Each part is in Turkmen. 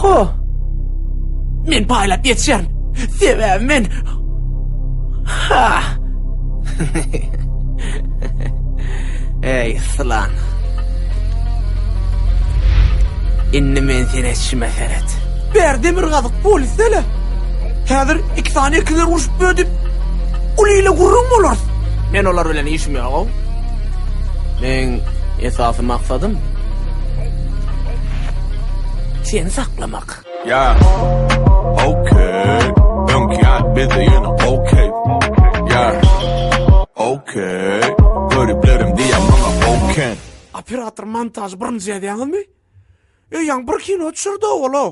Ýok-a. Men paýlap ýetişerin. Sebäbi men... Ha! Eý, sylan. Indi men seni etişime seret. Bär demirgazyk polis däl-ä. Häzir iki sany ekizler urşup ýör diýip, uly ile gürrüň bolarys. Men olar bilen işim ýog-ow. Meň esasy maksadym seni saklamak. Yeah, okay. Öňki ýaly bizde ýene okay. Yeah, okay. Göriplerim diýýär maňa okay. Operator montažy birinji ýazýaňyzmy? Eýýäm bir kino düşürdi ol-ow.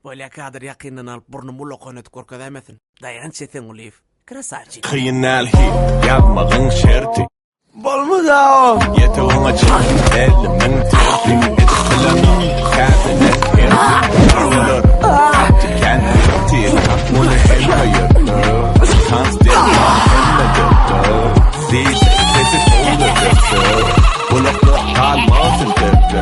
Bolýa kadr ýakyndan alyp burnumy ulakan edip görkezäýmesin. Daýanç Esengulyýew. Krasawçik. Kyn däl hiç ýazmagyň şerti. Bolmaz-ow. Ýete oňa çen elimiň tersi. Edip bilemok täzeden hersi. Olar gaty kän ertir. Muny hem kaýerde. Tans derman hemme derde. DJ sesi şowly derde. Gulakda galmasyn perde.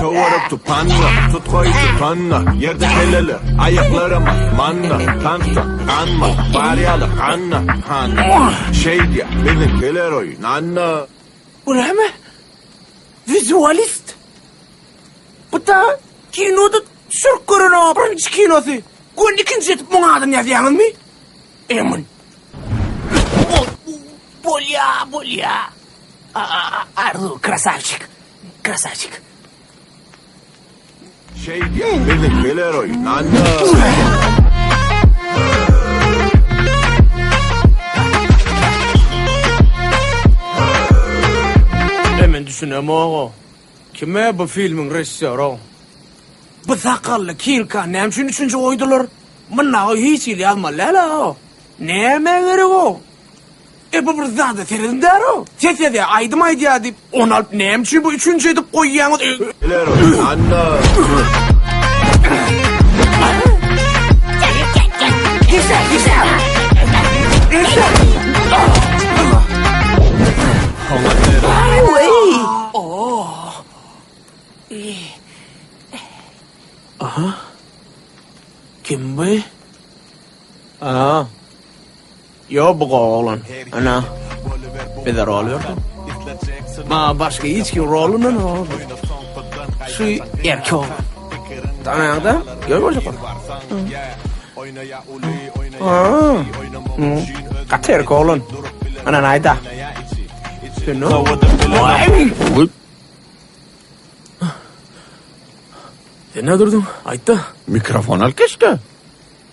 Töwerek tupanna, tutgaý tutanna. Ýerde keleler, aýaklaram asmanda. Tansa, ganma, bar ýaly hanna, hanna. Şeýdýä, biziňkiler oýnanda. Bu näme? Wizualist? Bu da kinoda düşürip gören o birinji kinosy. Göni ikinji edip muň adyny ýazýaňyzmy? Emin. Bolýa, bolýa. Arzu, krasavçik. Krasavçik. Şeýdýä, biziňkiler oýnanda. E men düşünemog-a. Kime bu filmiň režissýory? Bu sakally kilka näme üçin üçünji goýdular? Mundagy hiç hili ýazmaly däl-a. Nämä gerek o? E bu bir zada serediň däl-o. Ses ýazýar, aýdym aýdýar diýip, ony alyp näme üçin bu üçünji edip goýýaňyz? Aha. Kim bu? Aha. Ýo bu gowy oglan. Ana. Bize rol berdi. Ma başga hiç kim rolundan rol. Şu erkek oglan. Tanaýaňda? Gör boljak. Gaty erkek oglan. Ana aýda. Sen ne? Sen ne durduň? Aýtda. Mikrofon alyp geçdi.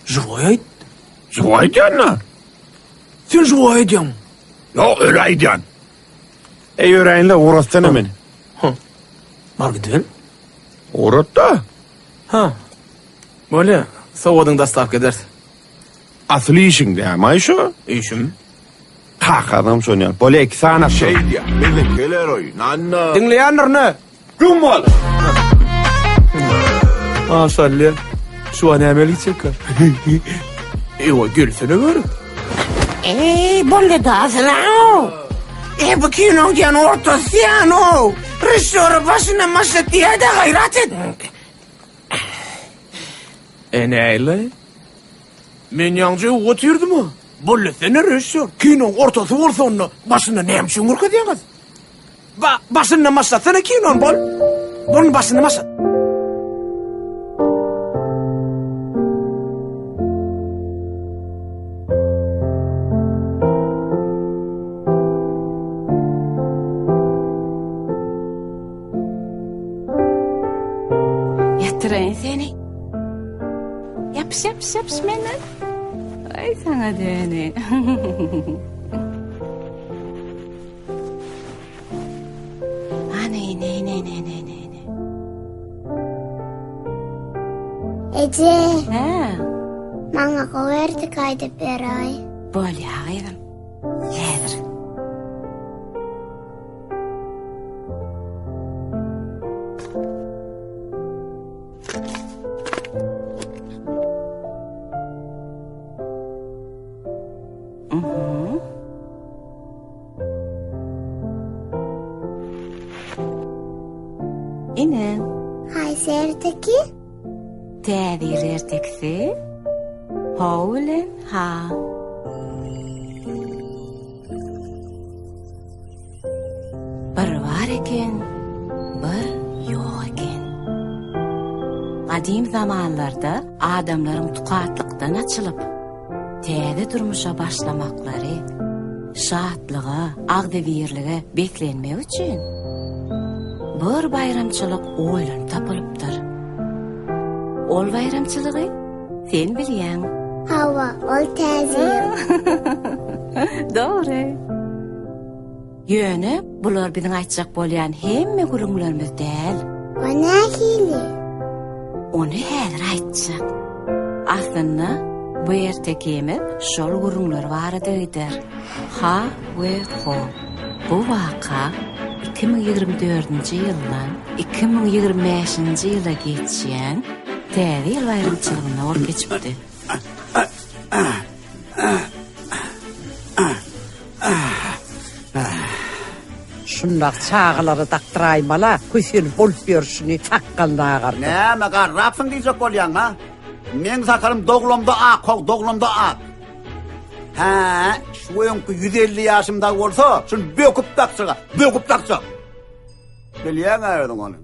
Živoý aýt. Živoý aýdýan-da. Sen živoý aýdýaň. Ýok, öli aýdýan. Eý, öräýin-le, ugratsana meni. Ha. Bar gidiber. Ugrat-da. Ha. Bolýa, sowgadyňy dostawka ederis. Asyl işiň dämi-aý şu? Işim. Kakasam şony ýaly. Bolýa, iki sany atdyr. Şeýdýä, biziňkiler oýnanda. Diňleýändirin-ä. Güm bol! Maşallah. Şu an näme gitjekkä? Ewa, gelsene beri. Eý, boldy da asyl-ow. E, bu kinoň diýen ortasy ýan-ow. Režissýory başyndan başlat diýä-de gaýrat et. E, näle? Men ýaňja öwüp otyrdym-a. Boldy-sene režissýor. Kinoň ortasy bolsa onda başynda näme üçin görkezýäňiz? Ba, başyndan başlatsana kinony bol. Bolun başyndan başlat. Ýatyraýyn seni. Ýapyş, ýapyş, ýapyş menden. Aý saňa döneýin. Ana ene ene ene ene ene ene. Eje. Hä? Maňa gowy erteki aýdyp beräý. Bolýa gyzym. Häzir. Mhm. Ine. Haýsy erteki? Täze ýyl ertekisi Ho bilen Ha. Bir bar eken, bir ýok eken. Gadym zamanlarda adamlaryň tukatlykdan açylyp, täze durmuşa başlamaklary, şatlyga, agzybirlige beslenmek üçin bir baýramçylyk oýlanyp tapylypdyr. Ol baýramçylygy sen bilýäň. Hawa, ol Täze ýyl. Dogry. Ýöne bular biziň aýtjak bolýan hemme gürrüňlerimiz däl. O nähili? Ony häzir aýtjak. Aslynda bu ertekimiz şol gürrüňler barada gider. Ha we Ho. Bu waka 2024-nji ýyldan 2025-nji ýyla geçýän Täze ýyl baýramçylygynda bolup geçipdi. Şundak çagalara dakdyraýmala kösenip bolup ýörşüni sakgalyny agardyp. Näme garrapsyň diýjek bolýaň ha? Meň sakalym doglamda ak how doglamda ak. Hä, şu öňki 150 ýaşym dag bolsa, şuny böküp dakjak, böküp dakjak. Bilýäň-ä özüň ony.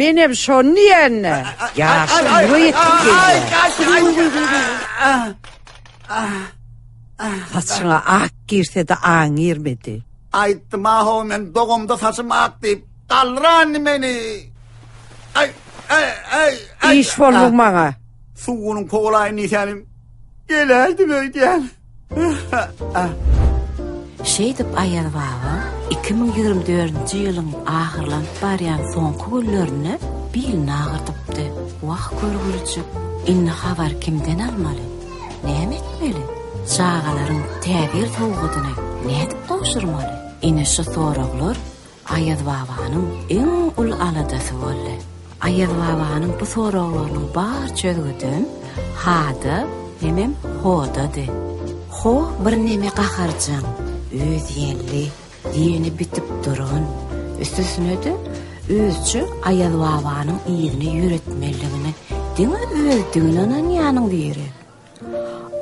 Menem şony diýende. Ýaşy uly ýetip gelýär. Saçyňa ak girse-de aň girmedi. Aýtdym-a-how men dogamda saçym ak diýip, galdyrandy meni. Aý, aý, aý, aý. Iş bolduň maňa. Suwunyň kowalaýyn diýsänim, geläýdim öýdýän. Şeýdip Aýaz baba 2024-nji ýylyň ahyrlanyp barýan soňky günlerinde bilini agyrdypdy. Wah görgülijik, indi habary kimden almaly? Näme etmeli? Çagalaryň Täze ýyl sowgadyny nädip gowşurmaly? Ine şu soraglar Aýazbabanyň iň uly aladasy boldy. Aýazbabanyň bu soraglarynyň bar çözgüdem Hada hemem Hodady. Ho birneme gaharjaň, özdiýenli, diýeni bitip duran, üstesine-de özüçe Aýazbabanyň yzyny ýöretmelidigine diňe özüdigine ynanýanyň biri.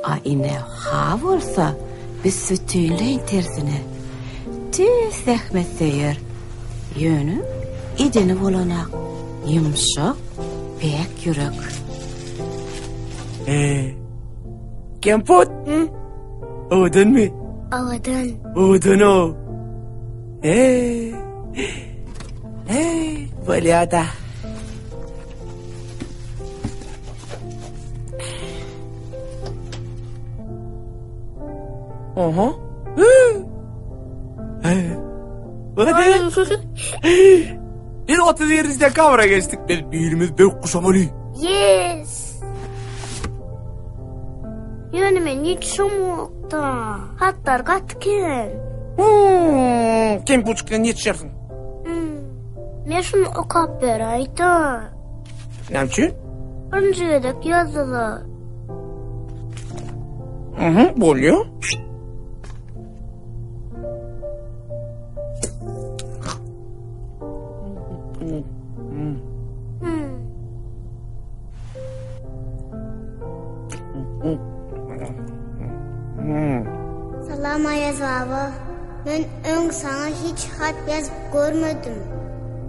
A ine Ha bolsa büs-bütinleý tersine, tüýs zähmetsöýer, ýöne edeni bolanak, ýumşak, päk ýürek. Eee, Kemput, owadanmy? Owadan. Owadan-ow. Eee, eee, bolýa-da. Oha. Biz 31 dekabra geçdik. Biz birimiz berk guşamaly. Yes. Ýöne men ýetişemokda. Hatlar gaty kän. Hmm, kim buçukdan ýetişersiň? Hmm. Men şuny okap beräýdä. Näme üçin? Birinji gezek ýazdylar. Mhm, bolýar. Hmm. Salam Aýaz baba. Men öň saňa hiç hat ýazyp görmedim.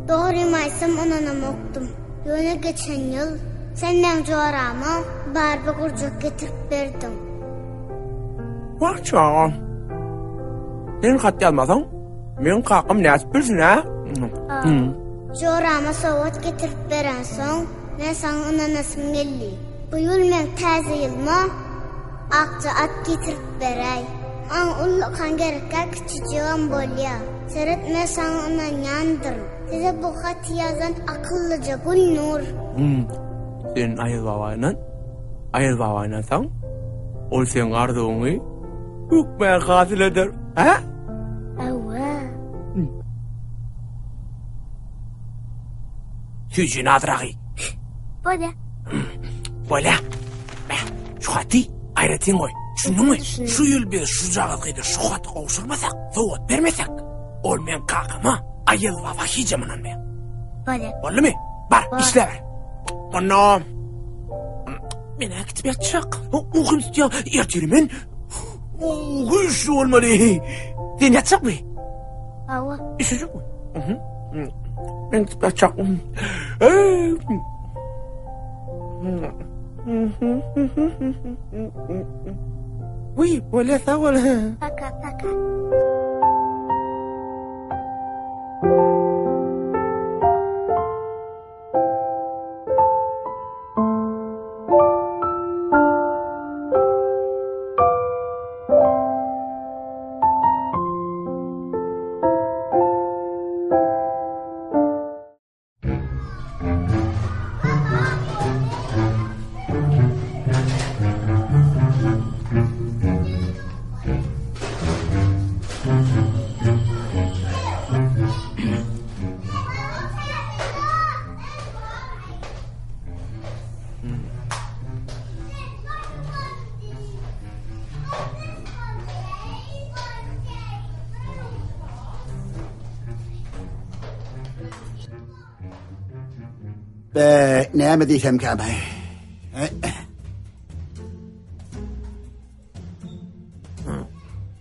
Dogrymy aýtsam ynanamokdym. Ýöne geçen ýyl sen meň jorama Barbi gurjak getirip berdiň. Wah çagam. Sen hat ýazmasaň, meň kakam nädip bilsin, hä? Jorama sowgat getirip berensoň, men saňa ynanasym geldi. Bu ýyl meň täze ýylyma akja at getirip beräý. Maňa ullakan gerekkä kiçijigem bolýa. Seret men saňa ynanýandyryn. Size bu haty ýazan akyllyja Gülnur. Hum. Sen Aýaz baba ynan. Aýaz baba ynansaň, ol seň arzuwyňy hökmän hasyl eder. Hä? Hawa. Süýjüni azragy. Bolýa. Bolýa. Şu haty aýratyn goý. Düşündiňmi? Şu ýyl biz şujagaz gyza şu haty gowşurmasak, sowgat bermesek, ol meň kakama Aýaz baba hijem ynanmaýar. Bolýa. Boldumy? Bar, işläber. Onda men äkitip ýatjak. Ugrym tutýar. Ertir men güýçli bolmaly. Sen ýatjakmy? Hawa. Üşüjekmi? Mhm. Men gidip ýatjak. Wiý, bolýa sag bol. Paka, paka. Be, näme diýsemkäm?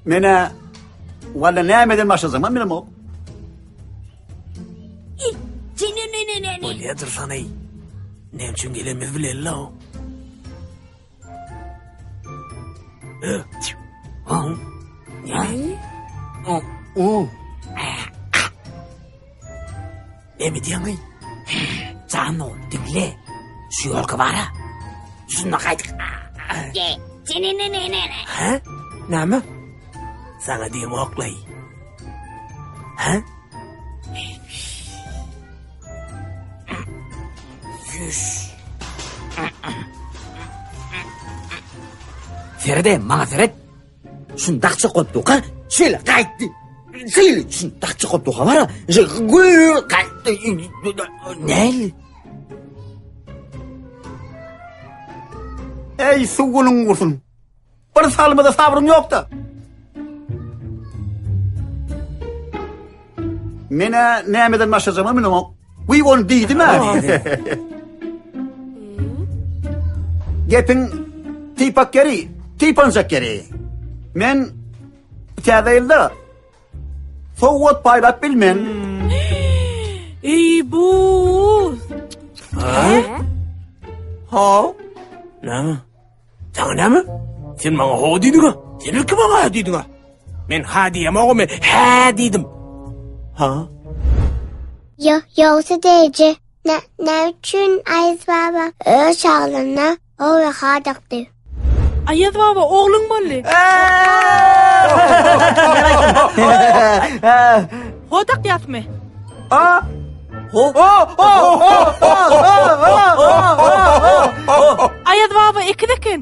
Menä walla nämeden başlasam hem bilemok. Bolýadyr sanaý. Näme üçin gelenimizi bileli-la. Näme diýýäň-eý? Jan ogul, diňle. Şu ýolka bar-a. Şunda gaýdyk. Hä? Näme? Saňa diýemok-laý. Hä? Ýüş. Serede, maňa seret. Şunu dakça koyup duka, şeýle gaýtdy. Şeýle şunu dakça koyup duka bara. Gül gaýtdy. Näli? Ey suwunyň gursun. Bir salmada sabryň ýok-da. Menä nämeden başlajagymam bilemok. Wiý ony diýdim-ä. Gepiň typak ýeri, typanjak ýeri. Men täze ýylda sowgat paýlap bilmen. Eý bu. Ha? Näme? Saňa näme? Sen maňa ho diýdiň-a. Sen ilki maňa ha diýdiň-a. Men ha diýemogam, men hä diýdim. Ha? Ýok, ýogsa deýje. Nä, näme üçin Aýaz baba öz çagalaryna ho we ha dakdy? Aýaz baba ogluň boldy. Ho dakýasmy? A? Ho. Aýaz baba ekiz eken.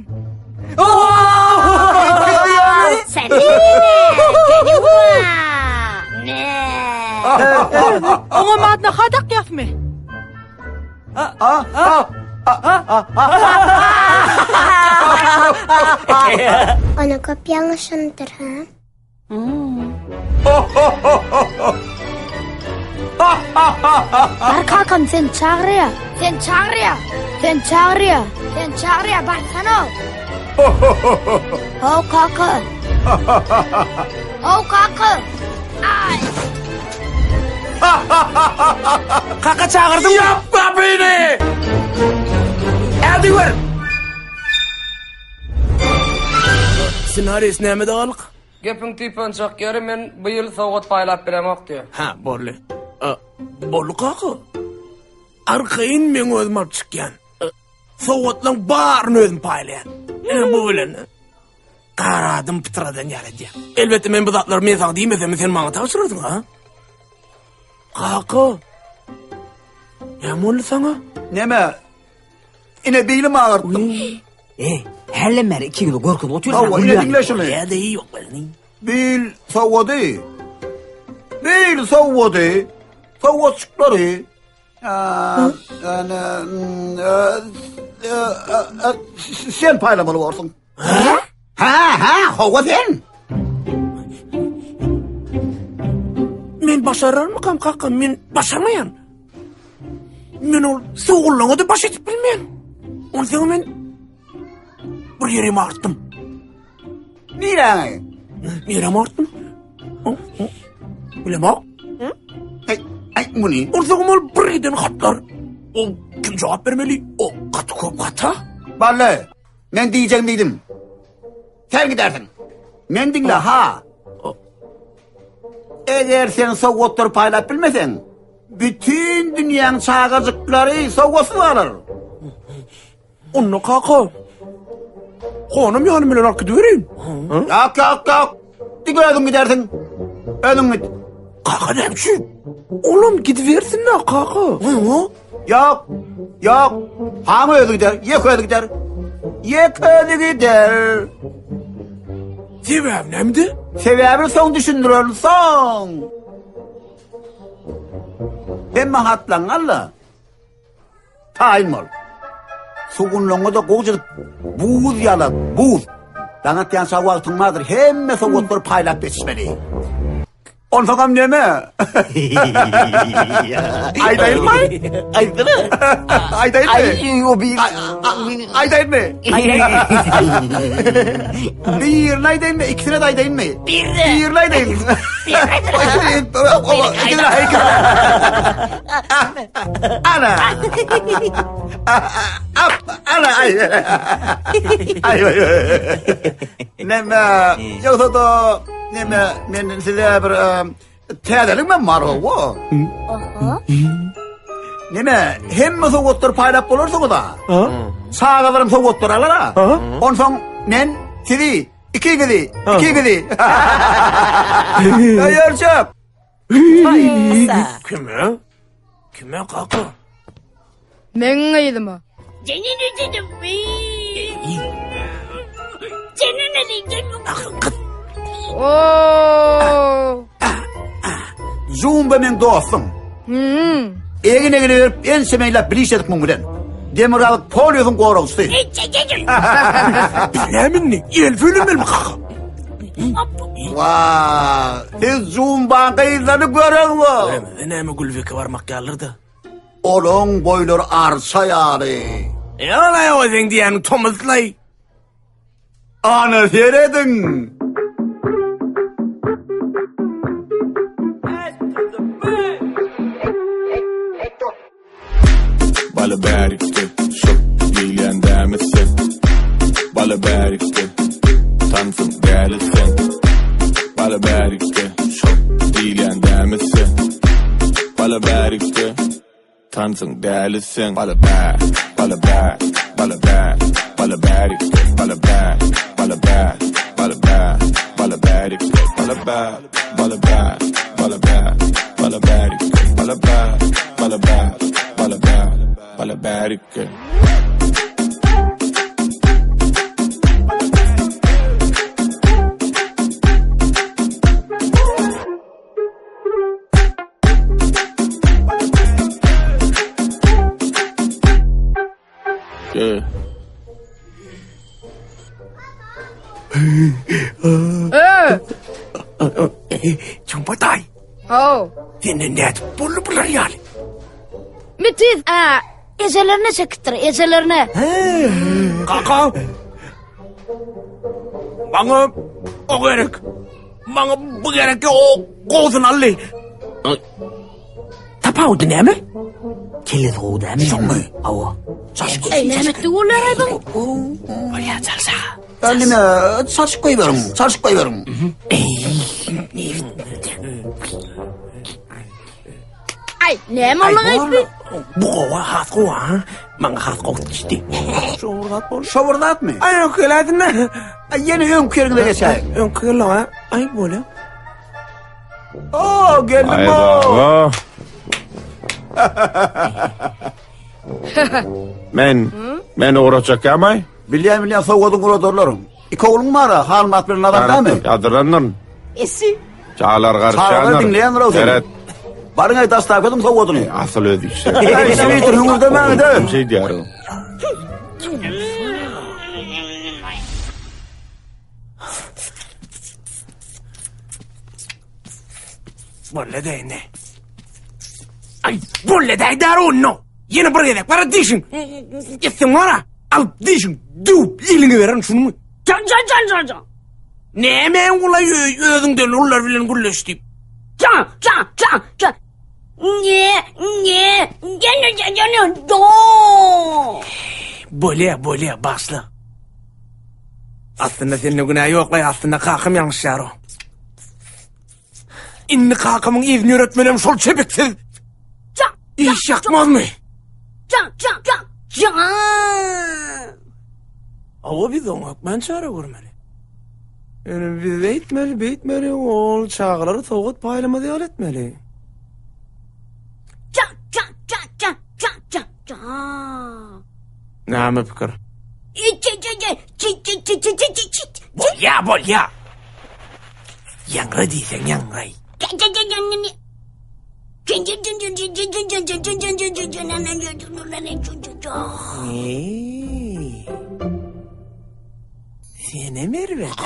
Oňa madna ha dakýasmy? Ony köp ýalňyşandyr, ha? Bar kakam sen çagyrýa. Sen çagyrýa. Sen çagyrýa. Sen çagyrýa barsana. How kaka. How kaka. Ay. Kaka çagyrdyň. Ýap gapyny! Ädi gör. Ssenariýasy nämede galyk? Gepiň typançak ýeri men bu ýyl sowgat paýlap bilemok diýýär. Ha, boldy. Boldy kaka. Arkaýyn meň özüm alyp çykýan. Sowgatlaň baryny özüm paýlaýan. Ine bu bilen garadym pytradan ýaly edýän. Elbetde men bu zatlary men saňa diýmesem sen maňa tabşyrarsyň ha? Kaka. Näme boldy saňa? Näme? Ine bilim agyrtdym. E, hälem bäri ikiňizi gorkuzyp otyrsyň. Hawa, ine diňle şuny. Ýa-da ýok bolny. Bil sowgady. Bil sowgady. Sowgatçyklary. Sen paýlamaly borsuň. Ha, ha, hawa sen. Men başararmykam kaka, men başarmaýan. Men ol sugullaňa-da baş edip bilmen. Onsoň men bir ýerimi artdym. Niräňi? Niremi artdym? Bilemok. Ay, ay muny. Onsoň ol bir giden hatlar. O kim jogap bermeli? O gaty köp hata. Bally, men diýjegimi diýdim. Sen gidersiň. Men diňle ha. Eger sen sowgatlary paýlap bilmeseň, bütin dünýäň çagajyklary sowgatsyz galar. Onda kaka. Honum ýanym bilen alyp gidibereýin. Ýok, ýok, ýok. Diňe özüň gidersiň. Özüň git. Kaka näme üçin? Olam gidibersin-dä kaka. Ýok, ýok. Haň özi gider, ýek özi gider. Ýek özi gider. Sebäbi nämede? Sebäbini soň düşündirerin, soň. Hemme hatlaryňy al-da. Taýyn bol. Sugunlaňňa-da gowja edip buz ýalat, buz. Daň atýança wagtyň bardyr, hemme sowgatlary paýlap ýetişmeli. Onsoňam neme? Aýdaýynmy? Aýtsana. Aýdaýynmy? Aý, o bir. Aýdaýynmy? Birini aýdaýynmy, ikisini de aýdaýynmy? Birini. Birini aýdaýyn. Birini aýdaýyn. Ana. Ap, ana ay. Ay ay. Neme, ýogsa da neme men size bir täzelik men bar o. Oho. Neme, hemme sowgatlary paýlap bolarsyňyz da. Çagalarym sowgatlar alar ha. Onsoň men sizi ikiňizi, ikiňizi. Öýerjek. Kime? Kime kaka? Meň gyzyma. Oo. Zumba meň dostum. Hmm. Egin egine berip ençeme ýyllap bir iş edip muň bilen. Demirgazyk polýusyň goragçysy. Biz näme indi? El söýlenmelimi kaka? Wa, siz Zumbaň gyzlaryny göreňmi? Göremizde näme Gülbeke barmak ýalydyr-da. Olaň boýlary arça ýaly. Ýa-laý o seň diýýäniň tomuslaý. Ana serediň. Baly bärikde, şok diýilýän dämi sen? Baly bärikde, tansyň däli sen. Baly bärikde, şok diýilýän dämi sen? Baly bärikde, tansyň däli sen. Baly bä, baly bä, baly bä, baly bärikde, baly bä, baly bä, baly bä, baly bärikde, baly bä, baly bä, baly bä, baly bärikde, baly bä, baly bä, baly bä, baly bärikde. Yeah. Ee, Çomba daý. ho. Senden nädip boldy bular ýaly? Mitiz, a, ejelerine çekipdir, ejelerine. Kaka. Maňa o gerek. Maňa bu gerek o gowusyny aldy. Tapawudy näme? Kellesi gowy dämi? Şoňmy? Hawa. Ey, näme etdi olar aýbyň? Bolýa çalsa. Neme, çalşyp goýberiň, çalşyp goýberiň. Ay, näme olar aýtdy? Bu gowy, has gowy ha. Maňa has gowy düşdi. Şo bir zat bol. Şo bir zatmy? Ay öňkü geläýdin-de. Ay, ýene öňki ýeriňize geçäýiň. Öňkü gel ha. Ay bolýa. Oo, geldim o. Aýda. Men men uğraşacak ýamay. Bilýän bilýän sowgadyň uradarlaryň. Iki ogluň bar ha, Halmyrat bilen Nazar dämi? Ýadyrandyr. Esi. Çagalar Çagalar garşyandyr. diňleýändir o seni. Seret. Baryň aý daşlap ediň sowgadyny. Asyl öz işi. Ay, Şeýtir hüňürdemäň de. Şey diýýär. Bolle däýne. Ay bolle däý dar onno. Ýene bir gezek bara dişiň etseň bara alyp dişiň döwüp eliňe berin şunumy? Can can can can can. Näme gulay özüňden ulular bilen gürleş diýip. Can can can can. Ne ne ne ne ne ne do. Bolýa bolýa başla. Aslynda sende günä ýoklaý aslynda kakam ýalňyşýar o. Indi kakamyň yzyny ýöretmelem şol çepiksiz. Iş ýakmazmy? Can can can can. Awa biz oňa hökman çäre görmeli. Ýöne biz beýtmeli, beýtmeli, ol çagalara sowgat paýlamaz ýaly etmeli. Can can can can can can can. Näme pikir? Bolýa, bolýa. Ýaňra diýseň ýaňraý. Senem erbet.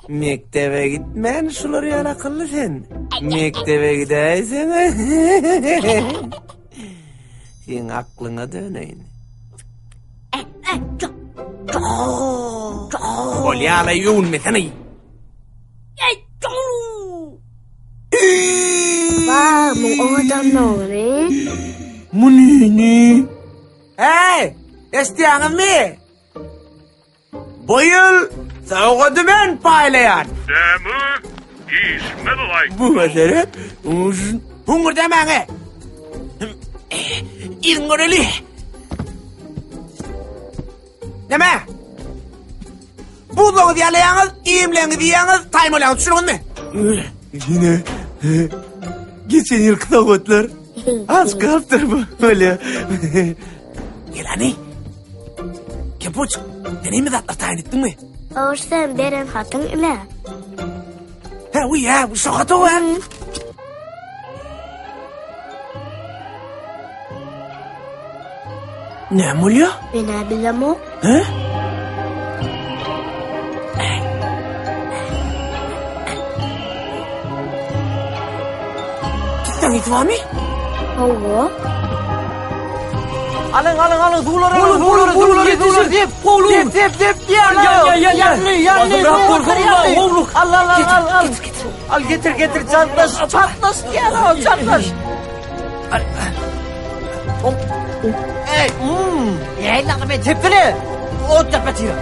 Mekdebe gitmän şular ýaly akylly sen. Mekdebe gidäýseň. Seň aklyňa döneýin. Bolýa-la öwünmesene. Wah, muň owadan ogly. Munyny. Hey, eşitýäňizmi? Bu ýyl sowgady men paýlaýan. Dämi? Işimiz gaýtdy. Bu mesele hüňürdemäňe. Yzyň göreli. Näme? Buzlagyňyzy ýalaýaňyz, iýimleňizi iýýäňiz, taýyn bolýaňyz, düşündiňizmi? Ýene geçen ýylky sowgatlar az galypdyr bu bolýa. Gel hany. Kepoç, sen hemme zatlar taýyn etdiňmi? Oş sen beren hatyň ile. He, uý, he, bu şo haty o, he. Näme bolýar? Men-ä bilemok. He? Gitden git barmy? Hawa. Alyň, alyň, alyň, suwlary alyň, suwlary, suwlary, suwlary, dep, kowluň. Dep, dep, dep, diýýär. Ýa, ýa, ýa, ýa. Ýanly, ýanly, kowluk. Al, al, al, al, al. Al, getir, getir, çatlaş, çatlaş diýýär, al, çatlaş. Ey, hmm. Ey, lan be tepele. O tepe tira.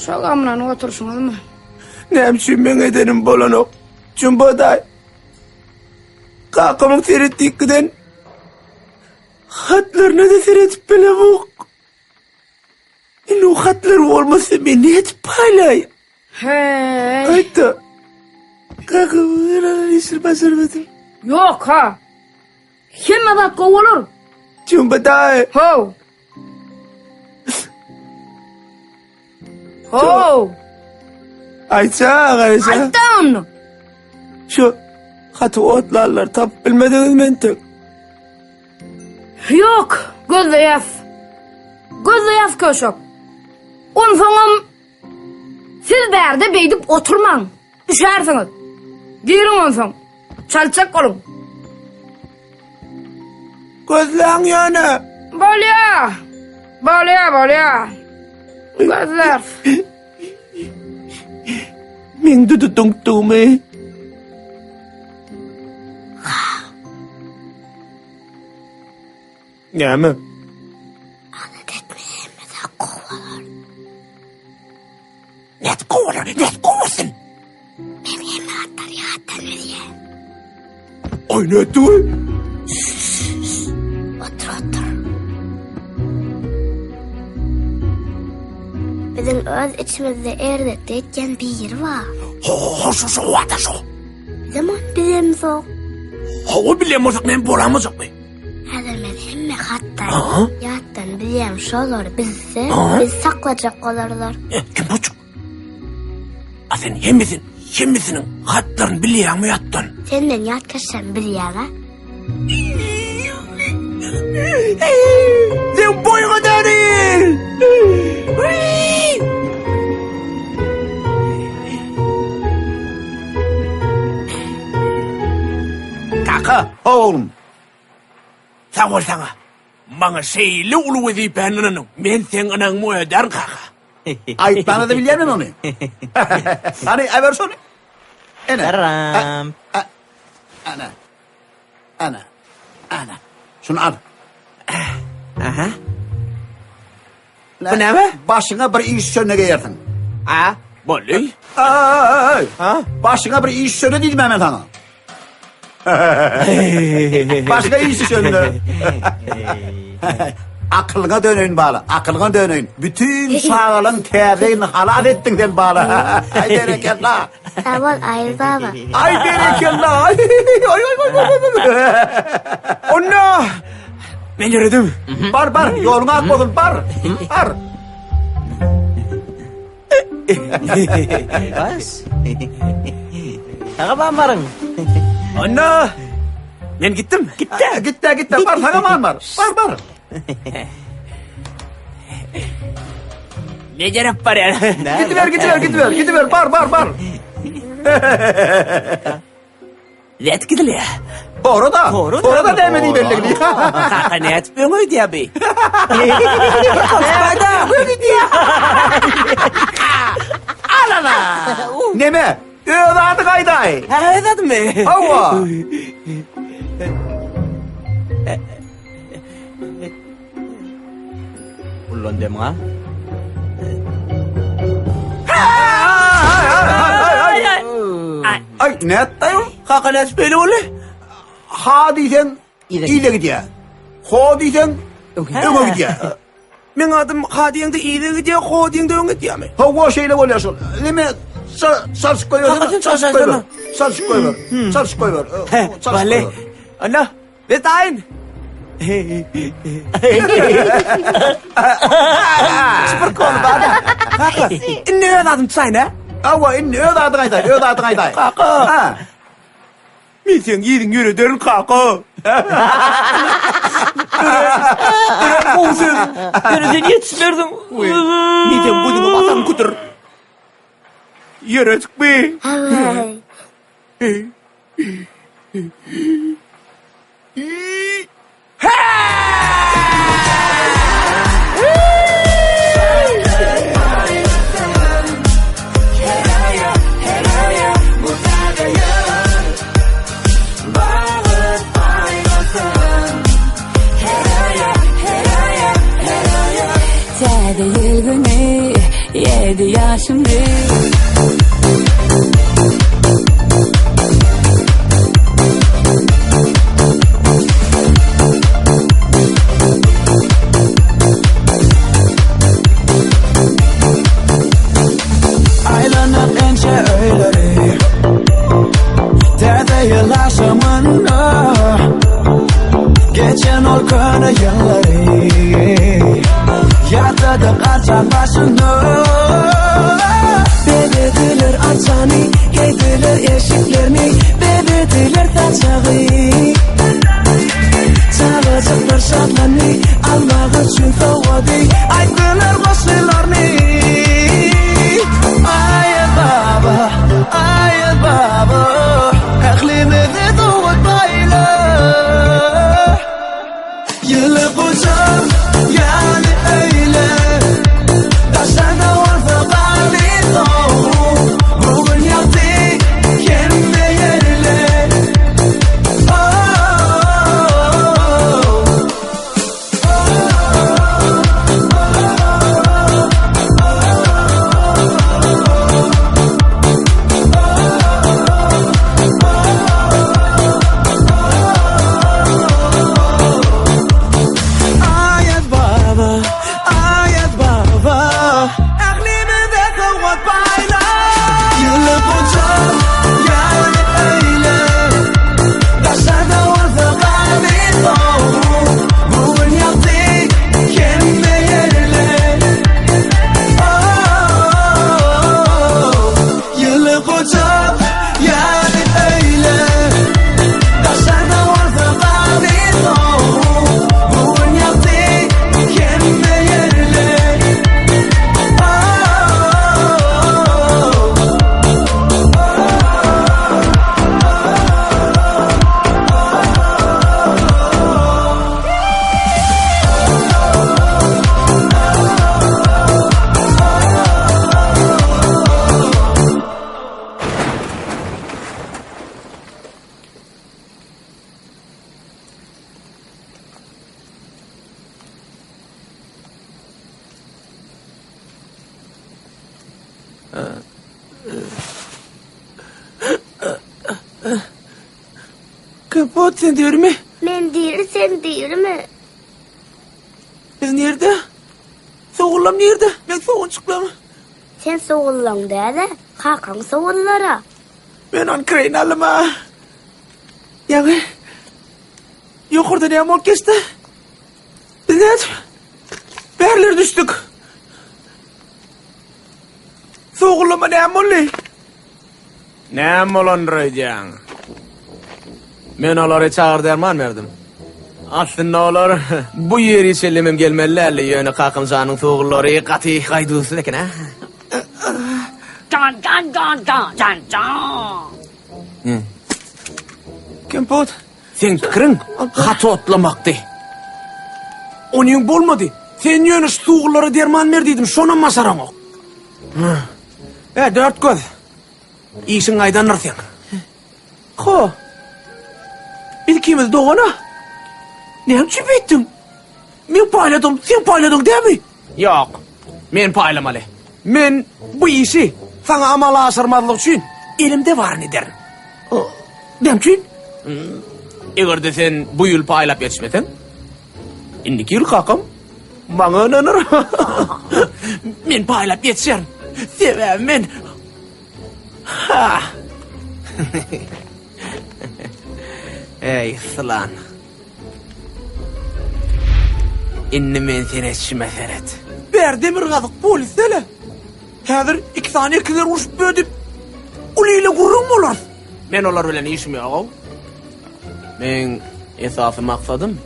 Şo gamlanyp oturşyňyzmy? Näme üçin meň edenim bolanok? Jumbo daý. Kakamyň seretdik giden hatlaryna da seredip bilemok. Indi o hatlar bolmasa men nädip paýlaýyn? Heý. Aýtda. Kakamyň alan işini başarmadym. Ýok ha. Hemme zat gowy bolar. Jumbo daý. How. How. Aýtsa, garaşa. Aýtda onda. Şu haty otlarlar tapyp bilmediňiz mentek. Ýok, gözleýäs. Gözleýäs köşek. Onsoňam siz bärde beýdip oturmaň. Üşärsiňiz. Giriň onsoň. Çaltjak boluň. Gözläň ýöne. Bolýa. Bolýa, bolýa. Gözläris. Meň dudu duňkdugymy. Näme? Alada etme, hemme zat gowy bolar. Nädip gowy bolar? Nädip gowy bolsun? Men hemme zatlary ýatdan bilýän. Aý nätdi? Otur, otur. Biziň öz içimizde erbetlik etýän biri bar. Ho, şo, şo, wada şo. Bizem ony bilemzok. Hawa bilen bolsak men bolamajak Häzir men hemme hatlar ýatdan bilýän şolary bilse, biz saklajak bolarlar. E, kim buçuk? A sen hemmesin, hemmesiniň hatlaryny bilýäňmi ýatdan? Sen men ýatkaşan bilýäň-a? Sen boýuňa därin! Kaka! Oglum. Sag bol saňa. Maňa şeýle uly wezipäni ynanyň. Men seň ynaňymy ödärin kaka. Aýtmana-da bilýän men ony. Hany, äber şony. Ene. Salam. Ana. Ana. Ana. Şuny al. Aha. Bu näme? Başyňa bir iş düşende geýersiň. A, boldy. Aý. Ha? Başyňa bir iş düşende diýdim men saňa. Başyňa iş düşende. Akylyňa döneýin bala, akylyňa döneýin. Bütün çagalaň täze ýylyny halas etdiň sen bala. Aý berekella. Sag bol Aýaz baba. Aý berekella. Aý aý aý aý. Onda men ýöredim. Bar bar, ýoluň ak bolsun, bar. Bar. Bas. Saga ban baryň. Onda men gitdim. Gitde, gitde, gitde. Bar, saga man bar. Bar, bar. Ne gerek barýar? Gidiber, gidiber, gidiber, gidiber. Bar, bar, bar. Nädip gidilýär? Tora-da. Tora-da näme diýip belligini. Kaka nädip öňe gidýär bi? Kaka öňe gidýär. Alala. Neme? Öz ady gaýdaý. Ha, öz adymy? Hawa. Ullan demga. Ay nätdi ol? Kaka nädip beýle boldy? Ha diýseň ile gidýär. Ho diýseň öňe gidýär. Meň adym ha diýeňde yza gidýär, ho diýeňde öňe gidýärmi? Hawa şeýle bolýar şol. Neme çalşyp goýber. Çalşyp goýber. Çalşyp goýber. Çalşyp goýber. Wale. Ana, we taýyn. Şupur kol bar. Kaka, indi öz adym çaýna. Hawa, indi öz adyňy aýdaý, öz adyňy aýdaý. Kaka. Ha. Men seň ýeriň ýörederin kaka. Gowy söz. Ýöne sen ýetişmerdiň. Men seň gözüňe basaryn kütür. Ýöre çykmy? Täze ýyl güni ýedi ýaşymdy. Aýlanyp ençe öýleri Täze ýyl agşamynda Geçen ol köne ýyllary Ýatladyk arça başynda Bezediler arçany Geýdiler eşiklerini Bezediler saçagy Çagajyklar şatlandy Almak üçin sowgady Aýtdylar goşgylaryny Aýaz baba, Aýaz baba Ählimizi sowgat paýla Ýyly gujak ýaly öýle Daşlarda bolsa garly sowuk Bu gün ýagty hemme ýerle Oh. Kompot sen dirimi? Men diri sen dirimi? Biz nirde? Sogullam nirde? Men sogunçyklam. Sen sogullaň däl-ä, kakaň sogullar-a. Men ony kireýine aldym-a. Ýaňy ýokarda näme bolup geçdi? Biz nädip bärlere düşdük? Sogullama näme boldy? Näme bolandyr öýdýäň? Men olara çagyr derman berdim. Aslynda olar bu ýeri çenlemem gelmeli däldi, ýöne kakam janyň sogullary gaty gaýduwsyz eken-ä. Jan jan jan jan jan jan. Kempot, seň pikiriň haty otlamakdy. Onyň bolmady. Sen ýöne şu suwgullara derman ber diýdim, şonam başaraňok. E, dörtgöz. Işiň gaýdandyr seň. Ho. Biz ikimiz dogan-a. Näme üçin beýtdiň? Men paýladym, sen paýladyň dämi? Ýok. Men paýlamaly. Men bu işi saňa amala aşyrmazlyk üçin elimde baryny ederin. Näme üçin? Eger-de sen bu ýyl paýlap ýetişmeseň, indiki ýyl kakam maňa ynanar. Men paýlap ýetişerin. Sebäbi men Ha! Eý, sylan. Indi men seni etişime seret. Bär demirgazyk polis däl-ä. Häzir iki sany ekizler urşup bödüp, uly ile gürrüň bolarys. Men olar bilen işim ýog-ow. Meň esasy maksadym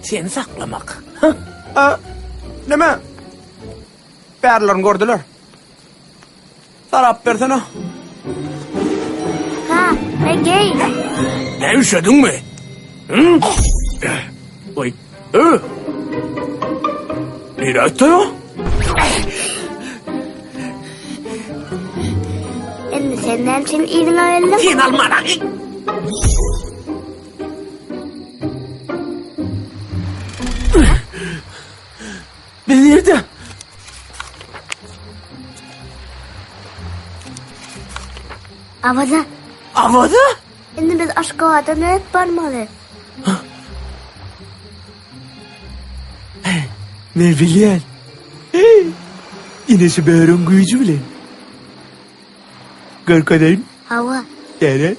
seni saklamak. A, neme? Bärlerini gördüler. Sarap bersene. Ha, egeý. Ne üşediňmi? Hı? Oý. Ö. Nirä etdi o? Indi sen näme üçin yzyňa geldiň? Sen almana. Biz nirde? Awaza. Awaza? Indi biz Aşgabada nädip barmaly? Men bilýän. Ine şu böwrüň güýji bilen. Görkezeýin. Hawa. Gel.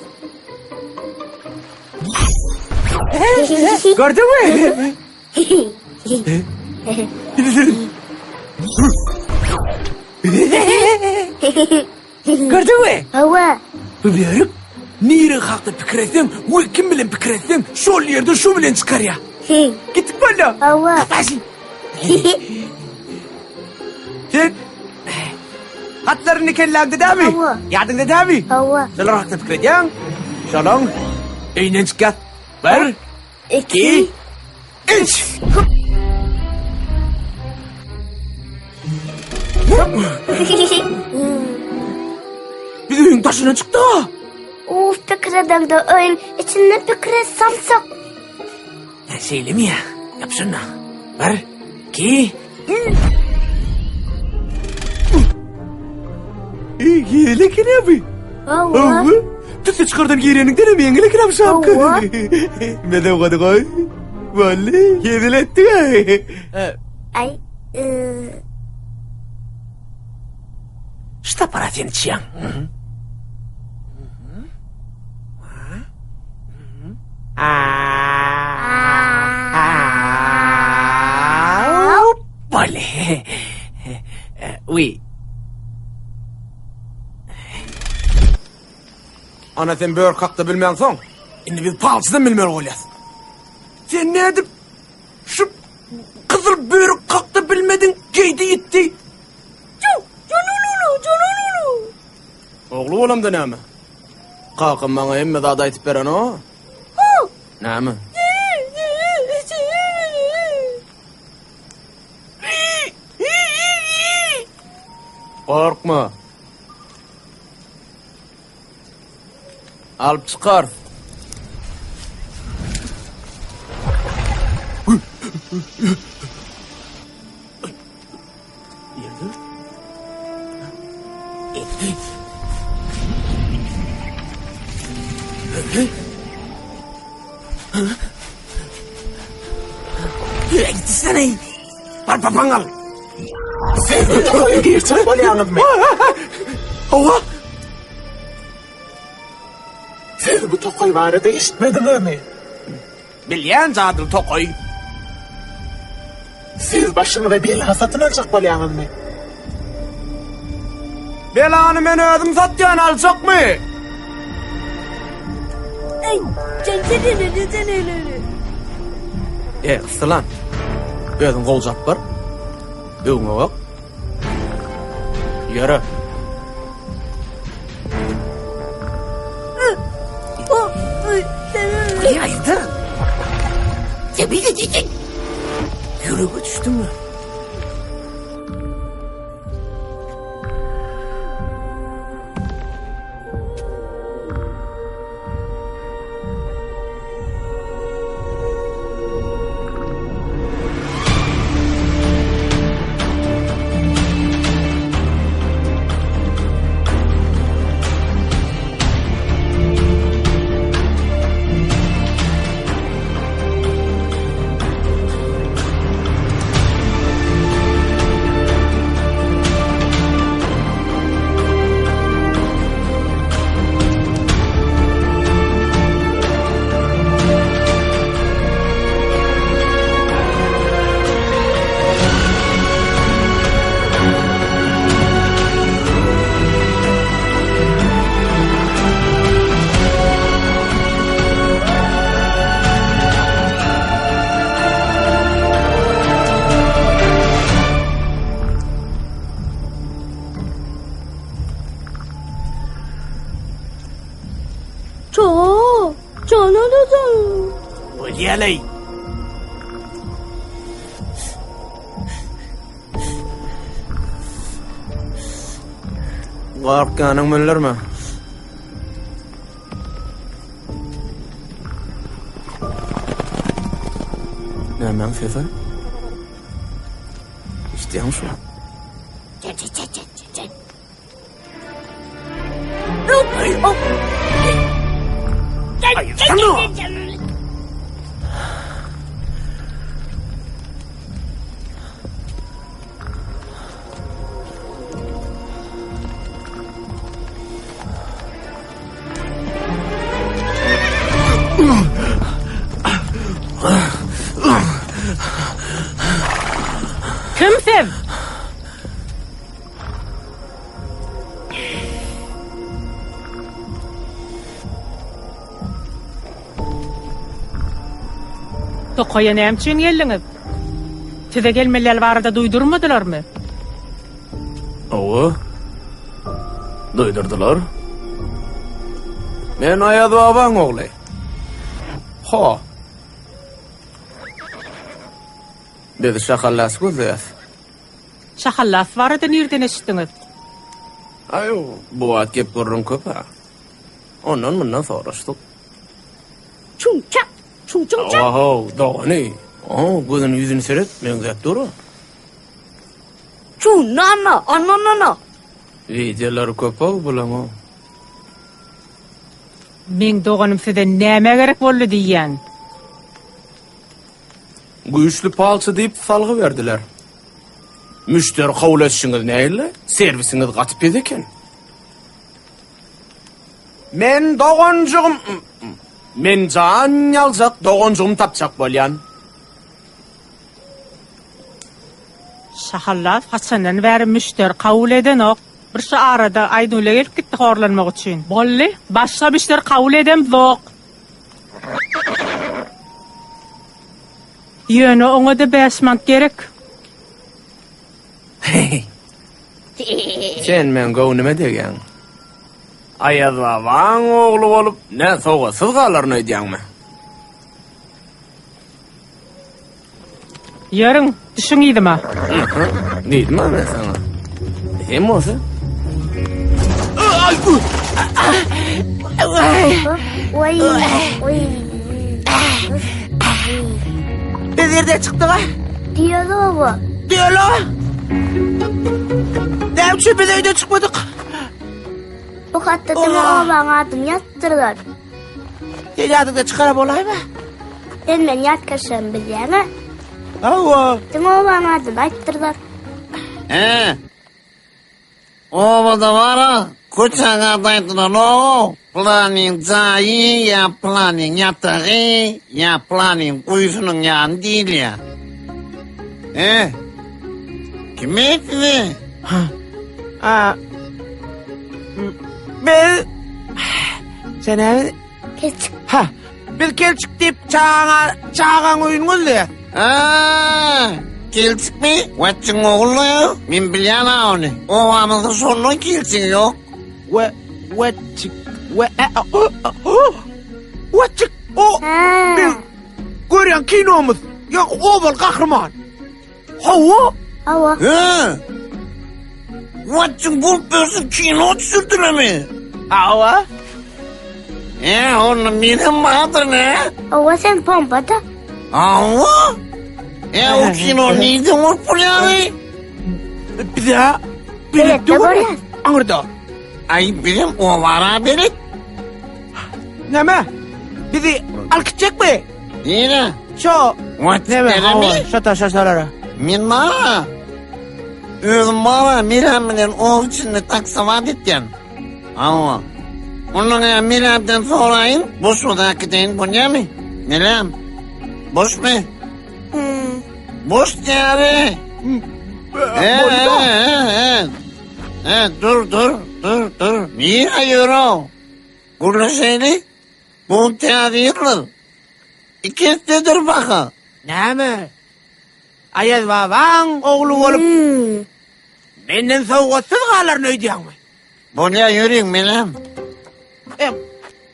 Gördüňmi? Gördüňmi? Hawa. Bu börük nire hakda pikir etseň we kim bilen pikir etseň şol ýerde şu bilen çykarýar. Gitdik boldy. Hawa. Başy. Sen hatlaryny kelläňde dämi? Hawa. Ýadyňda dämi? Hawa. Şolar hakda pikir edýäň. Şolaň öýünden çykýas. Bir, İki, üç. Biz öýüň daşyna çykdyk ha. Uf pikir edemde öýüň içinde pikir et samsyk. Ya şeýlemi ya? Ýap şunu. Bir, iki, üç. Ýeňil eken abi. Hawa. Tüsse çykardan gireniňden hem ýeňil eken abi şapka. Hawa. Medew gady goý. Boldy, hezil etdik. Ay. Şu tapara sen içýäň. Boldy. Uý. Ana sen börk hakda bilmäňsoň, indi biz palçydan bilmeli bolýas. Sen nädip şu gyzyl börük hakda bilmediň, geýdi ýitdi. Ogly bolamda näme? Kakam maňa hemme zady aýtyp berenok. Näme? Gorkma. Alyp çykarys. Ýerde. Gitsene. Bar papaň al. Siz bu tokaýa girjek bolýaňyzmy? Hawa. Siz bu tokaý barada eşitmediňizmi? Bilýän jadyly tokaý. Siz başyňyza bela satyn aljak bolýaňyzmy? Belany men özüm satýan aljakmy? E, yssylan. Özüň gowjap bar. Öňüňe bak. Ýöre. Aýda. Ýürege düşdümi? Ço, ço, Bolýa-laý. Gorkýanyň bildirme. Nämäň sesi? Eşidýäňmi şuny? Kim siz? Tokaýa näme üçin geldiňiz? Size gelmeliler barada duýdurmadylarmy? Hawa. Duýdurdylar. Men Aýaz babaň ogly. Ho. Biz Şahallasy gözleýäs. Şahallas barada nirden eşitdiňiz? Aý, bu wagt gep-gürrüň köp-ä. Ondan-mundan soraşdyk. Çuň-çak, çuň-çuň-çak. Hawa-how, dogany. Oň gözüni ýüzüni seret, meňzäp dur-a. Çuň-na-na, ana-na-na. Wideolary köp-ow bulaň-ow. Meň doganym size nämä gerek boldy diýýän? Güýçli palçy diýip salgy berdiler. Müşderi kabul edişiňiz nähili? Serwisiňiz gaty pes eken. Men doganjygym Men jan ýaljak doganjygymy tapjak bolýan. Şahallas haçandan bäri müşderi kabul edenok. Bir şu arada Aýnule gelip gitdi horlanmak üçin. Boldy, başga müşderi kabul edemzok. Ýöne oňa-da bäş manat gerek. Sen meň göwnüme degýäň. Aýaz babaň ogly bolup, nä sowgatsyz galaryn öýdýäňmi? Ýörüň, düşüň yzyma. Diýdim-ä men saňa. Sen bolsa. Biz ýerden çykdyk-a. Düýeli oba. Düýeli oba. Näme üçin biz öýden çykmadyk? Bu hatda diňe obaň adyny ýazypdyrlar. Sen ýadyňda çykara bolaýma. Sen men ýatkeşligimi bilýäňä? Hawa. Diňe obanyň adyny aýtdyrlar. He. Obada bar-a, köçäň ady aýdylanok. Pylanyň jaýy ýa pylanyň ýatagy ýa pylanyň guýusynyň ýany diýilýär. He. Kim sizi? Ha. Biz Sen näme? Kelçik. Ha. Biz kelçik diýip çagaň çagaň öýüni gözleýär. Ha, kelçikmi? Watçyň ogly. Men bilýän ony. Obamyzda şondan kelçik ýok. We wetçik we Wetçik o biz görýän kinomyz. Ýok, obaly gahryman. Hawa. Hawa. He. Watçyň bolup bersin kino düşürdilemi? Hawa. E, onda menem bardyr ne? Hawa sen pompada. Hawa. E, o kino nirden bolup bolýar? Bize Beletde bolýar. Aňyrda. Ay bizim obara belet. Näme? Bizi alyp gitjekmi? Nire? Şo. Näme? Hawa, şo taşa şolara. Men bara. Özüm bara Mirem bilen ow içinde taksavat etýän. Hawa. Ondan ya Miremden soraýyn, boş bolsa gideýin bolýamy? Mirem. Boşmy? Hmm. Boş diýeri. He, he, he. He, dur, dur, dur, dur. Nire ýörüň? Gürleşeýli. Bu täze ýyldyr. Iki hepdedir baka. Näme? Aýaz babaň ogly bolup, menden sowgatsyz galaryn öýdýäňmi? Bolýa ýörüň menem. E,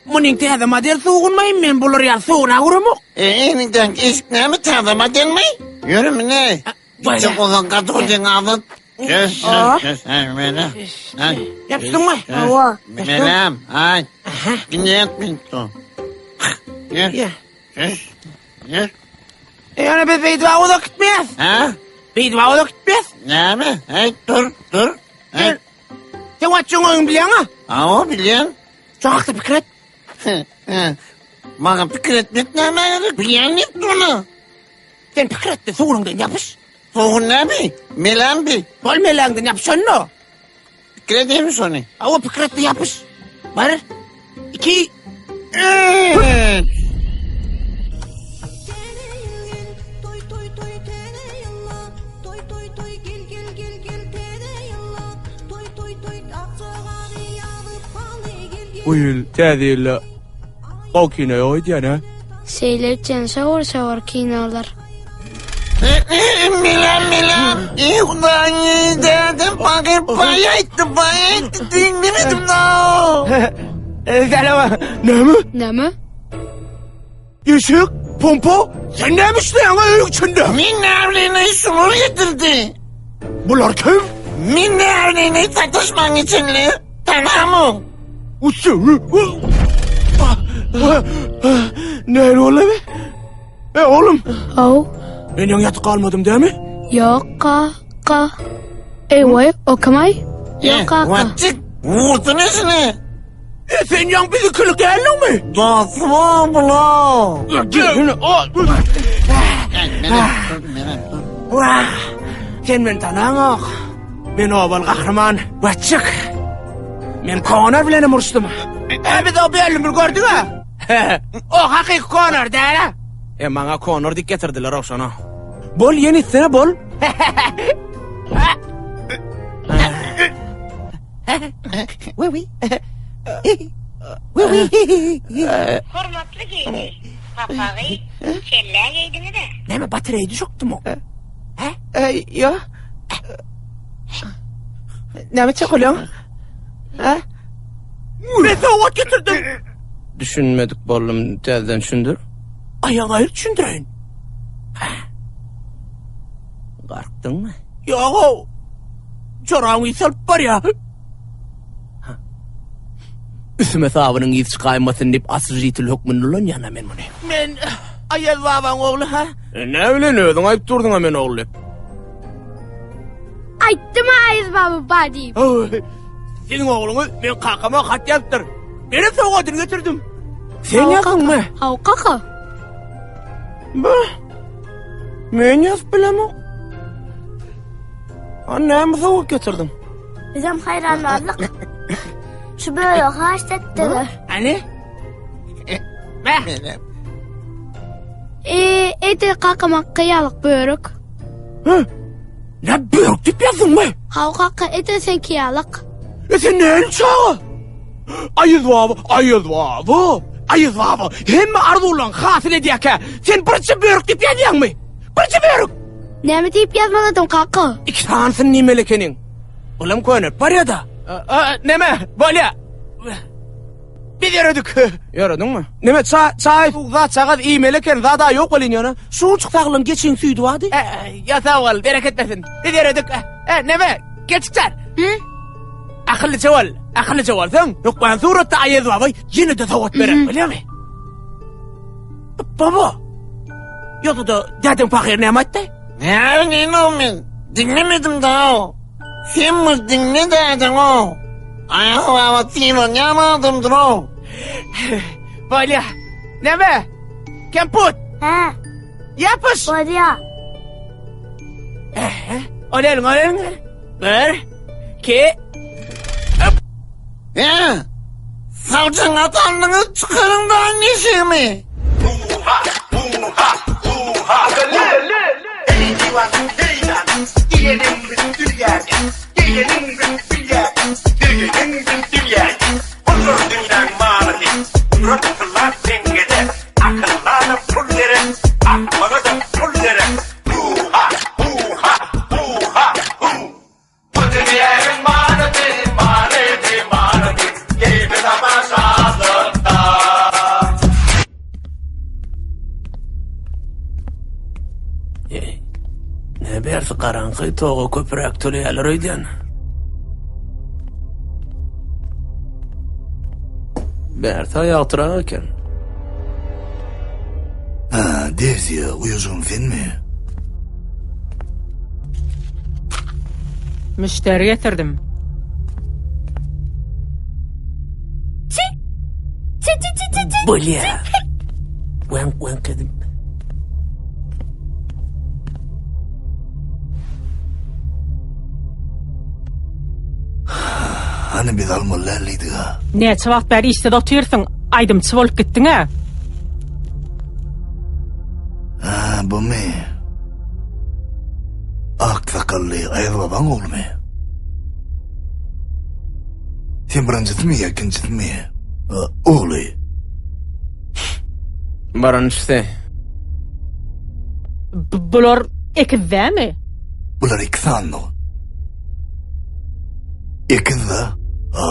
munyň täze model suwgunmaýyn men bular ýaly suwuna göremok. E, eniňden eşik näme täze modelmi? Ýörü mine. Gitjek bolsaň gaty bolýaň azyk. Kes, kes, hey, mene. Hey. Ýapyşdyňmy? Hawa. Menem, aý. Dinleýän minto. Ýer. Ýer. Ýer. E, ýöne biz beýdip uzak gitmeýäs. Ha? Beýdip uzak gitmeýäs. Näme? Hey, dur, dur. Hey. Sen watçyň öýüňi bilýäň-a? Hawa, bilýän. Şo hakda pikir et. Maňa pikir etmek näme gerek? Bilýän diýip durna. Sen pikir et-de suwuňdan ýapyş. Suwun näme? Melämbi. Bol meläňden ýapyş onda. Pikir edeyim şony. Hawa, pikir et-de ýapyş. Bir, iki, üç. Bu ýyl täze ýylda gowy kino ýok öýdýän hä? Şeýle üçin şowur-şowur kinolar. Milan Milan. Ey Hudaý, dädem pakyr paý aýtdy, paý aýtdy, diňlemedim da. Sälama. Näme? Näme? Eşek, pompa, sen näme işleýäň öýüň içinde? Men näbileýin, şular getirdi. Bular kim? Men näbileýin, sataşmaň içinde. Tanamok. Näme boldy be? E oğlum. Haw. Men ýaňy ýatyp galmadym dämi? Ýok kaka. Eý waý, o kim-aý? Ýok kaka. Watjyk, vurdun işini. E sen ýaňy bizikilik däldiňmi? Dostum o bula. Wah, sen meni tanaňok. Men obaly gahryman Watjyk. Men Konor bilen hem uruşdym. E, biz o bölümi gördük-ä. O hakyky Konor däl-ä. E, maňa Konor diýip getirdiler ogşana. Bol, ýene itsene bol. Hormatly gelin, papagy kellä geýdiňiz-ä? Näme batareýa düşükdimi? Hä? Ýok. Näme etjek bolýaň? Hä? Men sowgat getirdim. Düşünmedik boldum, täzeden düşündir. Aýagyňy aýyr düşündireýin. Hä? Garkdyňmy? Ýog-ow. Joraň ys alyp barýa. Üstüme sabynyň yzy çykaýmasyn diýip oswežitel hökmünde ulanýan-a men muny. Men Aýaz babaň ogly, hä? E, näme bilen özüň aýyp durduň-a men ogly diýip. Aýtdym Aýaz baba ba diýip. Siziň ogluňyz men kakama hat ýazypdyr. Menem sowgadyny getirdim. Sen ýazdyňmy? Haw kaka. Bu. Men ýazyp bilemok. A näme sowuk getirdiň? Bizem haýran galdyk. Şu böregi haýyşt etdiler. Hany? Menem. E, edil kakama gyýalyk börek. Hı? Ne börek diýip ýazdyňmy? Haw kaka, edil seňki ýalyk. E sen nähili çaga? Aýyz baba, Aýyz baba, Aýyz baba, hemme arzuwlaryň hasyl edýärkä, sen birje börük diýip ýazýaňmy? Birje börük! Näme diýip ýazmaladym kaka? Iki sanysyny diýmeli ekeniň. Olam könelip barýa-da. Neme, bolýa. Biz ýöredik. Ýörediňmi? Neme, çaý, çaý, suw, zat çagaz iýmeli eken, zad-a ýok welin ýöne. Şunçuk saglan geçiň süýdi bardy. Ýa sag bol, bereket bersin. Biz ýöredik. Neme, geçikjan. Hı? Akyllyja bol, akyllyja bolsaň, hökman suratda Aýaz baba ýene-de sowgat berer, bilýäňmi? Baba! Ýogsa-da dädeň pahyr näme aýtdy? Näme men? Diňlemedim da. Sen bir diňle dädeň-o. Aýaz baba sylanýan adamdyr-ow. Bolýa. Näme? Kemput! Hä? Ýapyş! Bolýa. Ol eliň, ol eliň. Bir, iki, öp! Hä? Saljaň atanlyňyz çykaryň da neşemi. Huha, huha, huha. Eý diwan, heýdan, Diýeniň biz dünýäde, Diýeniň biz dünýäde, Diýeniň biz dünýäde. Puldur dünýäň manysy, Gudrat tylla teňňede, Akylla-da pul gerek, Akmaga-da pul gerek. Huha, huha, huha, hu. Bu dünýäniň manysy, manysy, manysy, Keýpi sapa şatlykda. Eý, ne bersi garaňky toga köpüräk töleýärler öýdýän. Bärsi ýagtyrak eken. Ha, Derziýa, uýajygym senmi? Müşderi getirdim. Çi! Çi çi çi çi çi. Bolýa. Weňk weňk edip. Hany biz almaly däldidik-a. Näçe wagt bäri işsiz otyrsyň, aýdymçy bolup gitdiň-ä. Ha, bumy? Ak sakally Aýaz babaň oglumy? Sen birinjisimi ýa ikinjisimi? Ogly. Birinjisi. Bular ekiz dämi? Bular iki sany. Ekiz-de. Ha.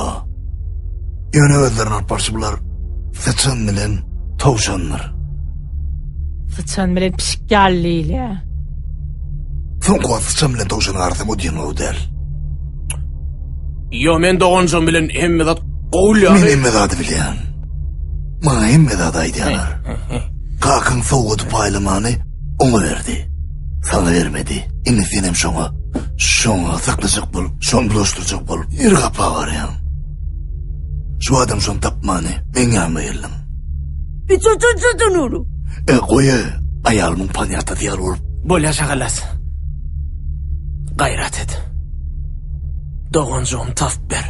Ýöne özlerini alyp barşy bular syçan bilen towşandyr. Syçan bilen pişik ýaly diýilýär. Soňky wagt syçan bilen towşanyň arasam o diýen gowy däl. Ýo, men doganjygym bilen hemme zat gowy ýaly. Men hemme zady bilýän. Maňa hemme zady aýdýarlar. Kakaň sowgady paýlamany oňa berdi. Saňa bermedi. Indi senem şoňa, şoňa saklajak bolup, şony bulaşdyrjak bolup, ýer gapa barýaň. Şu adam şony tapmany meň ýanyma geldiň. E, goý, aýalymyň panýatasy ýaly bolup. Bolýa şagalas. Gaýrat et. Doganjygymy tapyp ber.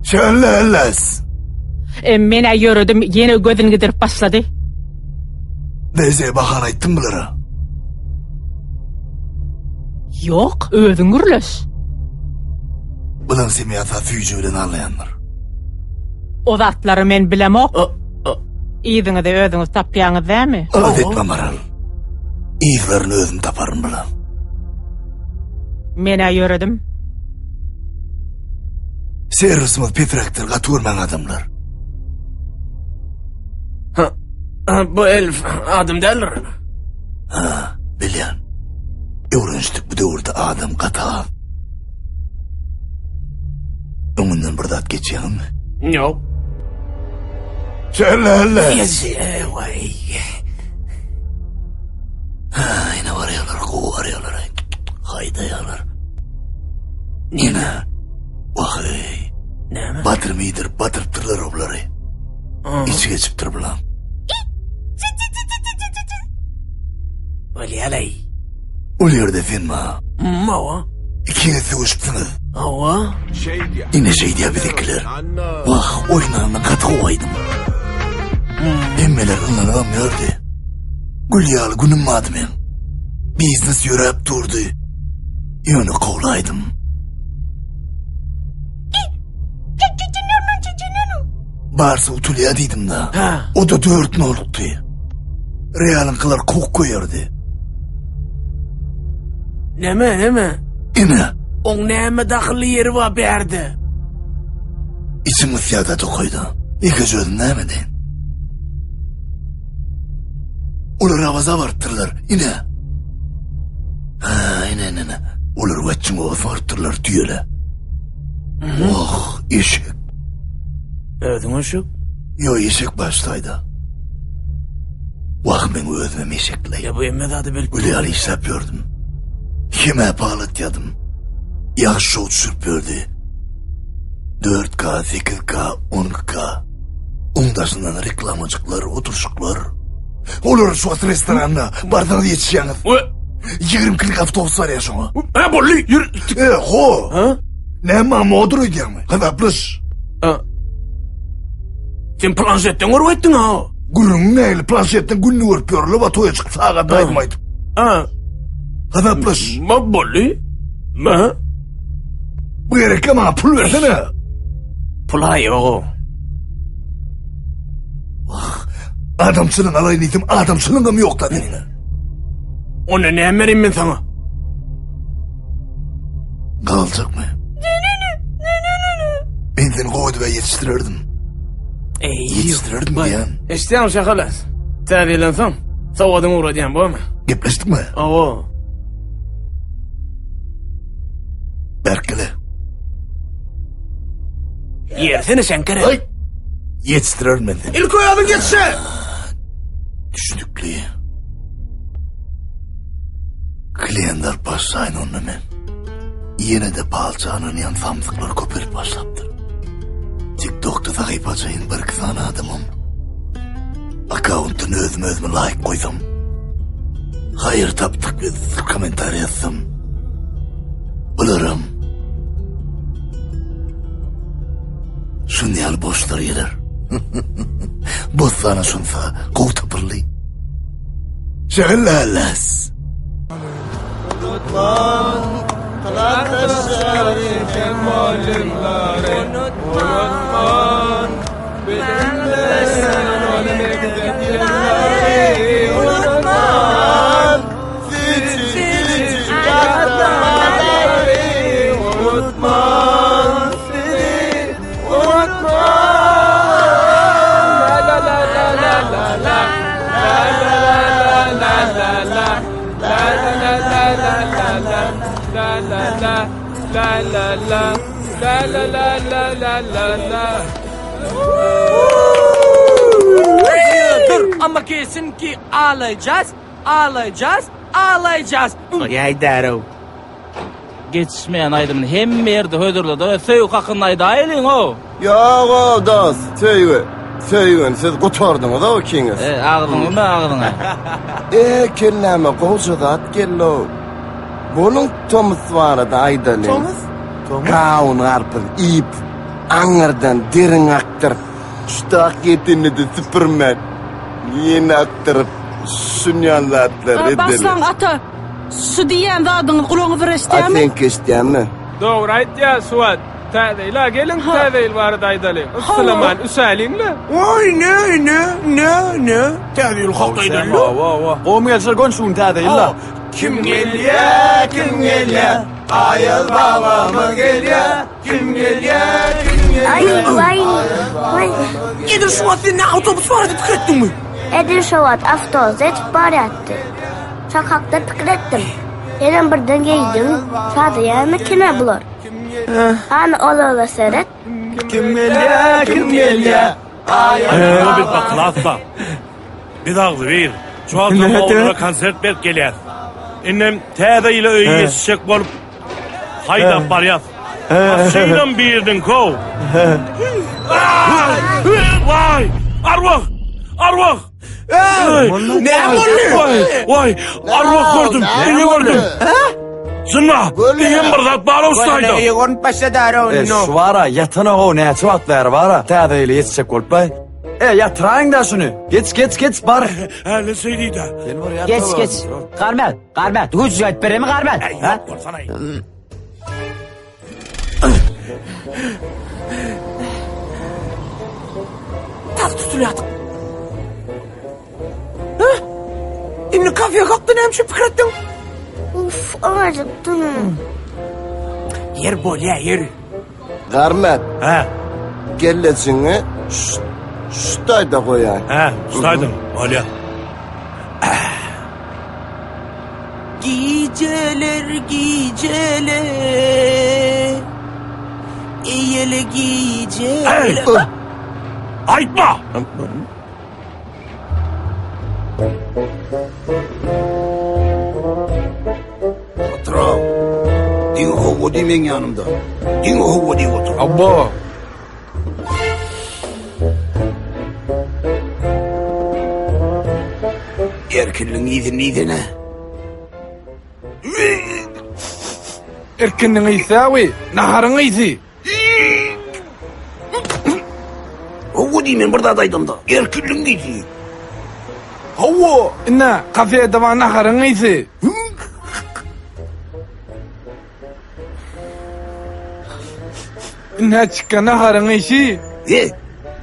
Şöyle E, men-ä ýöredim, ýene gözüni gidirip başlady. Neyse bahana aýtdym bulara. Ýok, özüň gürleş. Bulan semýasa süýji bilen aglaýandyr. O zatlary men bilemok. Yzyňyzy özüňiz tapýaňyz dämi? Alada etme Maral. Yzlaryny özüm taparyn bulan. Men-ä ýöredim. Serwisimiz pesräkdir, gaty görmäň adamlar. Ha, bu elf adam däldir. Ha, bilýän. Öwrenişdik bu döwürde adam gaty az. Öňünden bir zat geçýäňmi? Ýok. Şöyle öyle. Waý. Ha, ine barýarlar, gowy barýarlar. Haýdaýarlar. Nina. Wahy. Näme? Batyrmy iýdirip batyrypdyrlar oblary. Içi geçipdir bulaň. Bolýalaý. Ol ýerde sen maňa. Hawa. Ikiňiz sögüşipsiňiz. Hawa. Ine şeýdýär biziňkiler. Wah, oýnanyny gaty gowy aýdym. Hemmeler ynanybam ýördi. Gül ýaly günüm bardy meň. Biznes ýöräp durdy. Ýöne kowlaýdym. Barsa utulýa diýdim-da. O-da dört nolukdy. Realyňkylar kowup goýardy. Näme, näme? Ine. Oň näme dahylly ýeri bar bärde? Içim gysýar-da tokaýda. Ýekeje özüm näme edeýin? Olar Awaza barypdyrlar. Ine. Ha, ine, ine, ine. Olar Wetçiň obasyna barypdyrlar, düýele. Wah, eşek. Özüň eşek? Ýo, eşek başdaýda. Wah, meň özümem eşekleý. Ýa bu hemme zady bilip. Gül ýaly işläp ýördüm. Hemä pal atýadym. Ýagşy şow düşürip ýördi. 4K, 8K, 12K. Oň daşyndan reklamajyklar, oturşyklar. Olar şu wagt restoranda. Barsaňyz ýetişýäňiz. 22-lik awtobus barýar şoňa. Ha, boldy, ýür. E, ho. Ha? Näme modur öýdýäňmi? Hasaplaş. Ha. Sen planşetden görüp aýtdyň ha. Gürrüňiň nähili planşetden gününi görüp ýörler, wa toýa çykyp sagat aýdym aýdyp. Ha. Hasaplaş. Ma boldy. Ma. Bu gerekli maňa pul bersene. Pul-a ýok. Wah, adamçylyň alaýyn diýsem, adamçylyňam ýok-da seniň. Onda näme bereyim men saňa? Galjakmy? Men seni gowy edip ýetişdirerdim. Eý, Ýetişdirerdim diýen. Eşitýäňmi Şahalas? Täze ýyldan soň sowgadyňy ugradýan bormy? Gepleşdikmi? Hawa. Berkele. Ýersene Şeňkere. Aý! Ýetişdirerin men seni. Ilk oýadyň ýetişe! Düşnükli. Klient alyp başlaýyn onda men. Ýene-de palça ynanýan samsyklar köpelip başlapdyr. TikTokda sahypa açaýyn bir-iki sany adamym. Akkauntdan özüm özüme laýk goýsam. Haýyr tapdyk biz kommentariý ýazsam. Bularam Şun ýaly boşlar geler. Bossana şunsa gowy tapyldy. Şehelläs. Unutman Klasdaşlary hem mugallymlary Unutman Bilimde sen ol mekdep ýyllary Unutman Süýji süýji ýatlamalary Unutman sizi Unutman La la la la la la La la la la la la La la la la la la la La la la la la la La la la la la la la Dur ama kesin ki ağlayacağız, ağlayacağız, ağlayacağız. Aýdarow. Geçişmeýän aýdymyny hemme ýerde hödürledi. Söýgi hakynda aýdaýlyň-ow. Ýog-ow dost, söýgi. Söýgini siz gutardyňyz-ow ikiňiz. E, agzyňy ürme agzyňa. E, kelläme gowja zat geldi-ow. Boluň tomus barada aýdalyň. Tomus? Tomus? Gawun-garpyz iýip, aňyrdan deriň akdyryp, şutak ýetenini-de süpürmän, ýene akdyryp, şunýan zatlar edeli. Başlaň ata, şu diýýän zadyňyz gulagyňyz bir A eşidýärmi? seňki eşidýärmi? Dogry aýtýar Suat. Täze ýyla geliň täze ýyl barada aýdalyň. Yssylaman üşäliň-le. Oý ne ne ne ne Täze ýyl hakda aýdaly. Hawa hawa. Gowmy gelşer gön şu gün täze ýylda. Kim gelýä kim gelýä Aýaz babamyz gelýä Kim gelýä kim gelýä Aý waý waý. Edil şu wagt sen ne awtobus barada pikir etdiňmi? Edil şo wagt awtobus ýetip barýardy. Şo hakda pikir etdim. Senem birden geýdiň. Şadyýanmy kime bular? Hany olara seret. Kim gelýä kim gelýä Aýaz Biz bakyly asla. Biz agzybir. Şu wagtam ogulara konsert berip gelýäs. Indem täze ýyla öýe ýetişjek bolup haýdap barýas. Maşynam biriniňki-ow. Waý! Arwah! Arwah! Näme boldy? Waý, waý, arwah gördüm, eýe gördüm. Jynna, diýen bir zat bar owsaýda. Eýe görnüp başlady ara E, şu bara ýatana-ow näçe wagt bäri bara täze ýyla ýetişjek bolup baý. E, ýatyraýyň-da şuny. Geç, geç, geç, bar. Häli şeý diýdi. Sen bir ýat. Geç, geç. Garmel, Garmel, güýç aýdyp beremi Garmel? Ýok bolsana. Tas tutulýardyk. Hä? Indi kafe hakda näme üçin pikir etdiň? Uf, ajykdym. Ýer bolýa, ýer. Garmet. Hä? Kellejiňi şu şu taýda goýaý. Hä, şu taýda. Bolýa. Gijeler gijeler Eýeli gijeler Aýtma! Otur. Diňe howwa diý meň ýanymda. Diňe howwa diýip otur. Abba. Erkinligiň yzyny diýsene. Erkinligiň ysy we naharyň ysy. Hawa diý men bir zat aýdamda. Erkinligiň ysy. Hawa, ine, kafede bar naharyň ysy. Ine çykýan naharyň ysy. E,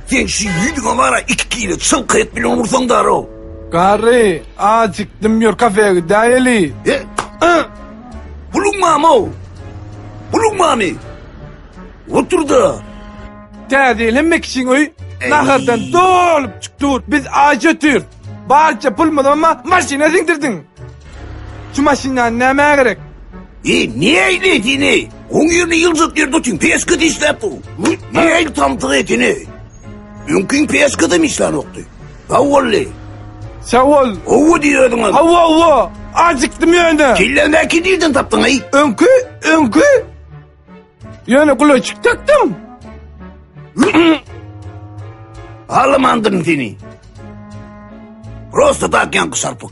sen şu ýüzüňe bara 2 kilo çylka et bilen ursaň daro. Garry, acykdym ýör kafeye gidäýeli. E, Puluň mamo. Puluň mamy. Otur-da. Täze ýyl hemme kişiň öýi nahardan dolup çyk dur. Biz aç otyrys. Barça pulumyzy ama maşyna siňdirdiň. Şu maşyndan nämä gerek? E, ne eýle etini? Oň ýerine ýyljak ýerde otyň, peşkede işläp dur. Ne eýle tamtyk etini? Öňkiň peşkedem işlänokdy. Sag bolly. Sag bol. Howwa diý özüňem. Howwa, howwa. Ajykdym ýöne. Kelläňdäki nirden tapdyň aý? Öňki, öňki. Ýöne gulaçyk takdym. Halamandyryn seni. Prosta tak ýaňky şarpyk.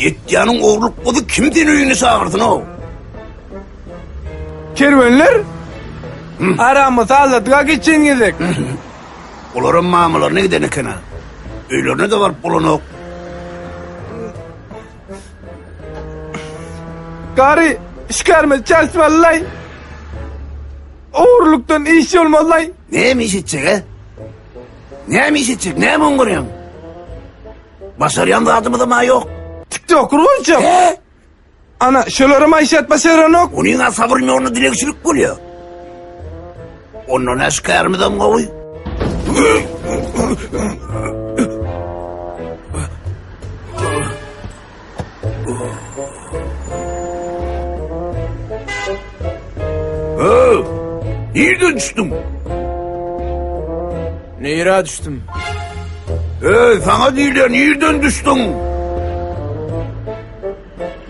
Etýäniň ogurlyk bolsa kim seni öýüne çagyrsyn-ow? Kerwenler aramy sazladyk-a geçen gezek. Olaram mamalaryna giden eken-a. Öýlerine-de baryp bolanok. Gary, işgärimiz çaşmaly-laý. Ogurlykdan iş bolmaz-laý. Näme iş etjek-ä? Näme iş etjek? Näme oňarýaň? Başarýan zadymyzam-a ýok. TikToker boljak. He? Ana, şolaram Aýşat başaranok. Onuň-a sabyrym dilegçilik bolýar. Ondan äşgärimizem gowy. Öö, nirden düşdüň? Nirä düşdüm? Öý, saňa diýilýär, nirden düşdüň?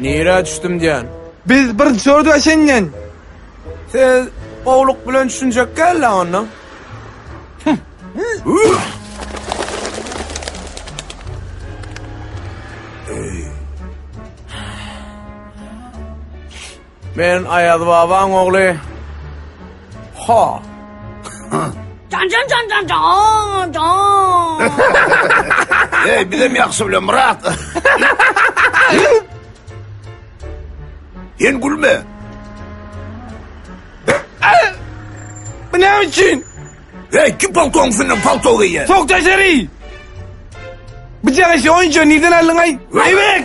Nirä düşdüm diýen? Biz birinji sordy senden. Siz gowluk bilen düşünjek gel onda. Men Aýaz babaň ogly. Ha. Can can can can can can. Ey, bizem ýagşy bilen Myrat. Sen gülme. Bu näme üçin? Hey, kim paltoň üstünden palto geýýär? Sok daşary! Bıçak işi oyuncu nirden aldyň aý? Aýbek!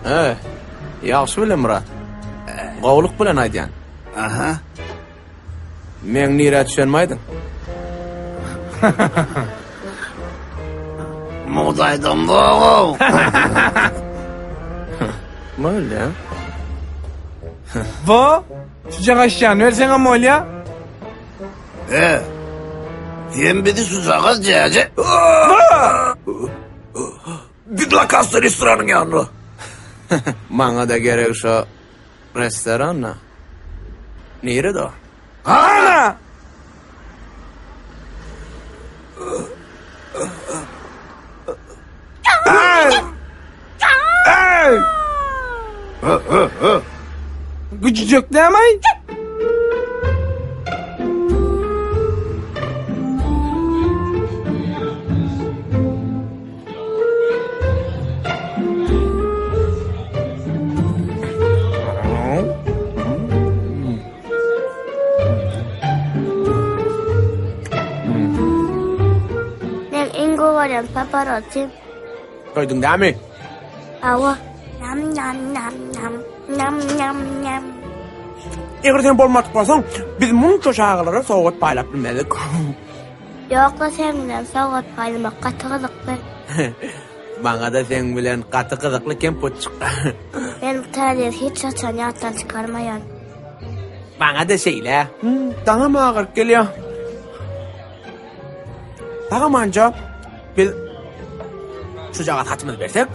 He. Ýagşy bilen Myrat. Gowluk bilen aýdýan. Aha. Meň nirä düşenimi aýdyň. Mudaýdan bogow. Bolýa. Bu şujaga işýän berseňem bolýa. He. Sen bizi şujagaz jäje. Biz La Casa restoranyň ýanynda. Maňa-da gerek şo restoran-a. Nirede o? Ana! Ey! Güjüjek näme? Men iň gowy görýän paparotti. Doýduň dämi? Hawa. Nam nam nam nam nam nam nam. Eger sen bolmadyk bolsaň, biz munça çagalara sowgat paýlap bilmezdik. Ýok-la seň bilen sowgat paýlamak gaty gyzykly. Maňa-da seň bilen gaty gyzykly kemputçyk. Men bu täze ýyly hiç haçan ýatdan çykarmaýan. Maňa-da şeýle. Daňam agaryp gelýär. Sag-amanja biz şujagaz hatymyzy bersek,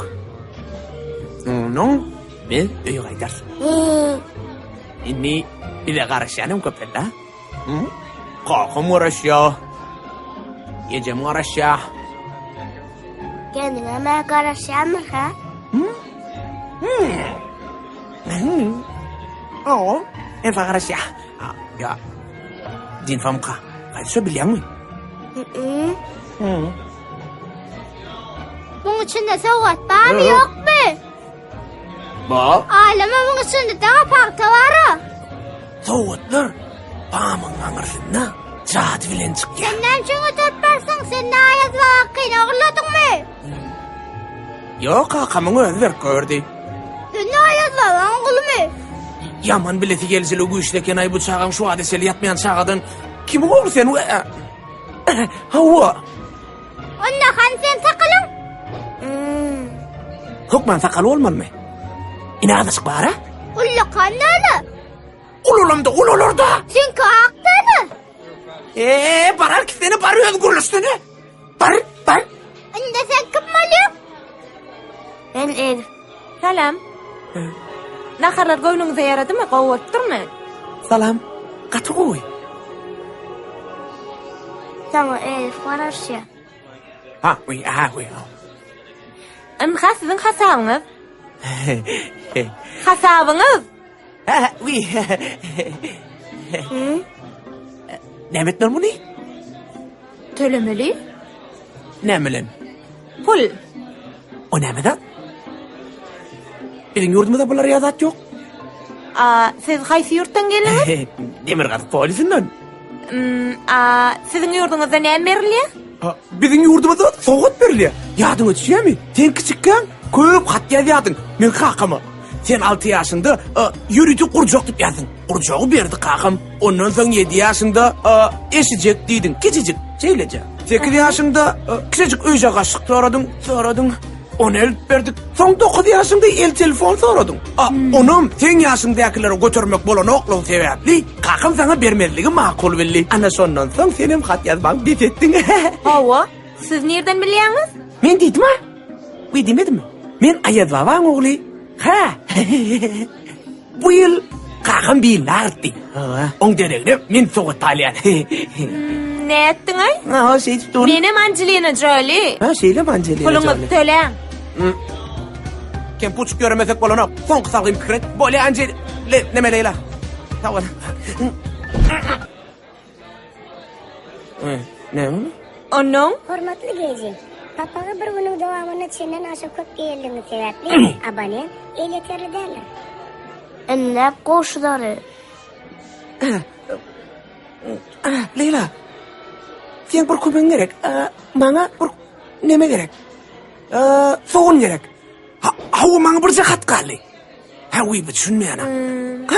onnoň biz öýe gaýdarys. Indi bize garaşýanam köpeldi. Kakam garaşýar. Ejem garaşýar. Kendiňem-ä garaşýandyr, hä? Hawa, men saňa garaşýar. Ýa, Dinfamka, haýsy şo bilýäňmi? Muň içinde sowgat barmy, ýokmy? Bar. Aýlama muň içinde daga pagta bar-a. Sowgatlar pamyň aňyrsynda jady bilen çykýar. Sen näme üçin göterip barsyň? Sen ne Aýaz baba hakyny ogurladyňmy? Ýok, kakamyň özi berip goýberdi. Sen ne Aýaz babaň gulumy? Ýaman bilesi gelijiligi güýçli eken-aý bu çagaň şu wagta çenli ýatmaýan çagadan kimiň ogly sen? Hawa. Onda hany sen sakalyň? Hökman sakaly bolmalymy? Ine azajyk bar-a? Ullakan däl-ä. Ulalamda ulalar-da. Seňki ak däl-ä. Eee, barar gitsene, bar öz gürleşsene. Bar, bar. Indi sen kim bolýaň? Men Elif. Salam. Naharlar göwnüňize ýaradymy? Gowy bolupdyrmy? Salam. Gaty gowy. Saňa Elif garaşýar. Ha, uý, aha, uý. Ynha siziň hasabyňyz. Hasabyňyz. Ha, uý. Näme etmeli muny? Tölemeli. Näme bilen? Pul. O näme zat? Biziň ýurdumyzda bular ýa zat ýok. A, siz haýsy ýurtdan geldiňiz? Demirgazyk polýusyndan. Hmm, a, siziň ýurduňyzda näme berilýär? Biziň ýurdumyzda sowgat berilýär. Ýadyňa düşýärmi? Sen kiçikkäň köp hat ýazýardyň men kakama. Sen 6 ýaşyňda ýörite gurjak diýip ýazdyň. Gurjagy berdi kakam. Ondan soň 7 ýaşyňda eşijek diýdiň, kiçijik, şeýleje. 8 ýaşyňda kiçijik öýje gaşyk soradyň, soradyň. Ony elip berdik. Soň 9 ýaşyňda el telefon soradyň. A, onam seň ýaşyňdakilere götermek bolanoklygy sebäpli kakam saňa bermezligi makul bildi. Ana şondan soň senem hat ýazmagy bes etdiň. Hawa, siz nirden bilýäňiz? Men diýdim-ä. Wiý diýmedimmi? Men Aýaz babaň ogly. Hä. Bu ýyl kakam bilini agyrtdy. Oň deregine men sowgat paýlaýan. Nätdiň-aý? Ha, şeýdip dur. Menem Anjelina Joli. Ha, şeýlemi Anjelina Joli? Puluňyzy töläň. Kempuçuk ýöremesek bolanok. Soňky salgym pikir et. Bolýa Anjel... Le, neme Leýla. Sag bol. Näme? Onuň? Hormatly geýiji, papagy bir günüň dowamynda çenden aşa köp geýenligiňiz sebäpli abonent elýeterli däldir. Enläp goşulary. Leýla, seň bir kömegiň gerek. Maňa bir neme gerek. Sogan gerek. Hawa, maňa birje hat galdy. Ha, wiý, bu düşünmeýän.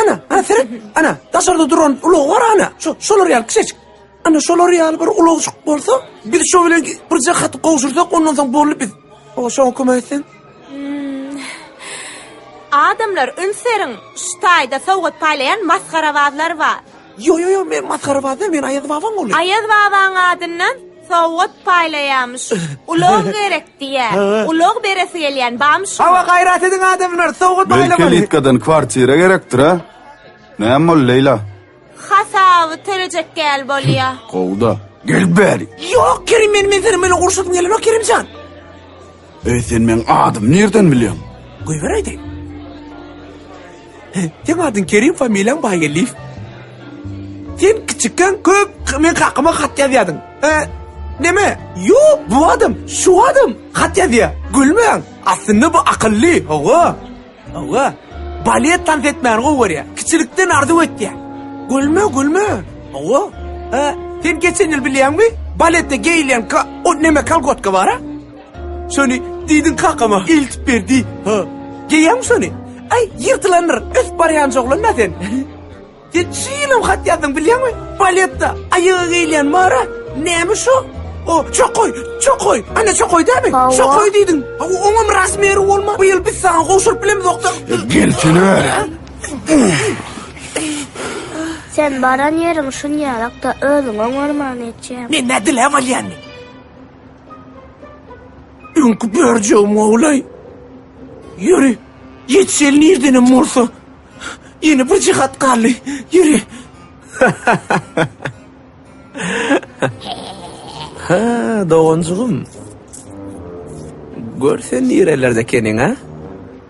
Ana, ana seret, ana, daşarda duran ulag bar ana. Şo, şolar ýaly kiçijik. Ana şolar ýaly bir ulagjyk bolsa, biz şo bilen birje haty gowşursak, ondan soň boldy biz. O şoňa kömek etseň. Hmm. Adamlar üns beriň, şu taýda sowgat paýlaýan masgarabazlar bar. Ýo, ýo, ýo, men masgarabaz däl, men Aýaz babaň ogly. Aýaz babaň adyndan. Sowgat paýlaýamyş. Ulag gerek diýýär. Ulag beresi gelýän bamyş. Hawa gaýrat ediň adamlar, sowgat Belki paýlamaly. elitkadan kwartira gerekdir a? Näme boldy Leýla? Hasaby tölejek gäl bolýa. Gowda. Gel bäri. Ýok Kerim men men seni meni urşasym gelenok Kerimjan. Eý sen meň adymy nirden bilýäň? Goýber aýdaýyn. Seň adyň Kerim, familiýaň Baýgeldiýew. Sen kiçikkäň köp men kakama hat ýazýardyň. E, neme? Ýok, bu adam, şu adam hat ýazýar. Gülmäň. Aslynda bu akylly, hawa. Hawa. Balet tans etmäni gowy görýär. Kiçilikden arzuw etýär. Gülme, gülme. Hawa. E, sen geçen ýyl bilýäňmi? Baletde geýilýän ka, o neme kolgotka bar-a? Şony diýdiň kakama eltip berdi. Ha. Geýýäňmi şony? Aý, ýyrtylandyr. Ösüp barýança oglan-da sen. Sen şu ýylam hat ýazdyň bilýäňmi? Baletde aýaga geýilýän bar-a. Näme şo? O, çokoý, çokoý. Ana çokoý dämi? Çokoý diýdiň. Oňam razmeri bolma. Bu ýyl biz saňa gowşuryp bilemizok-da. Gelsene bäri. Sen baran ýeriň şunýalak-da özüň oňarman etjeň. Men nä diläp alýanmy? Öňki börjegim gowulaý. Ýöri, ýetişeli nirdenem bolsa. Ýene bir jihat galdy. Ýöri. Ha, doganjygym. Gör sen nirelerde ekeniň, ha?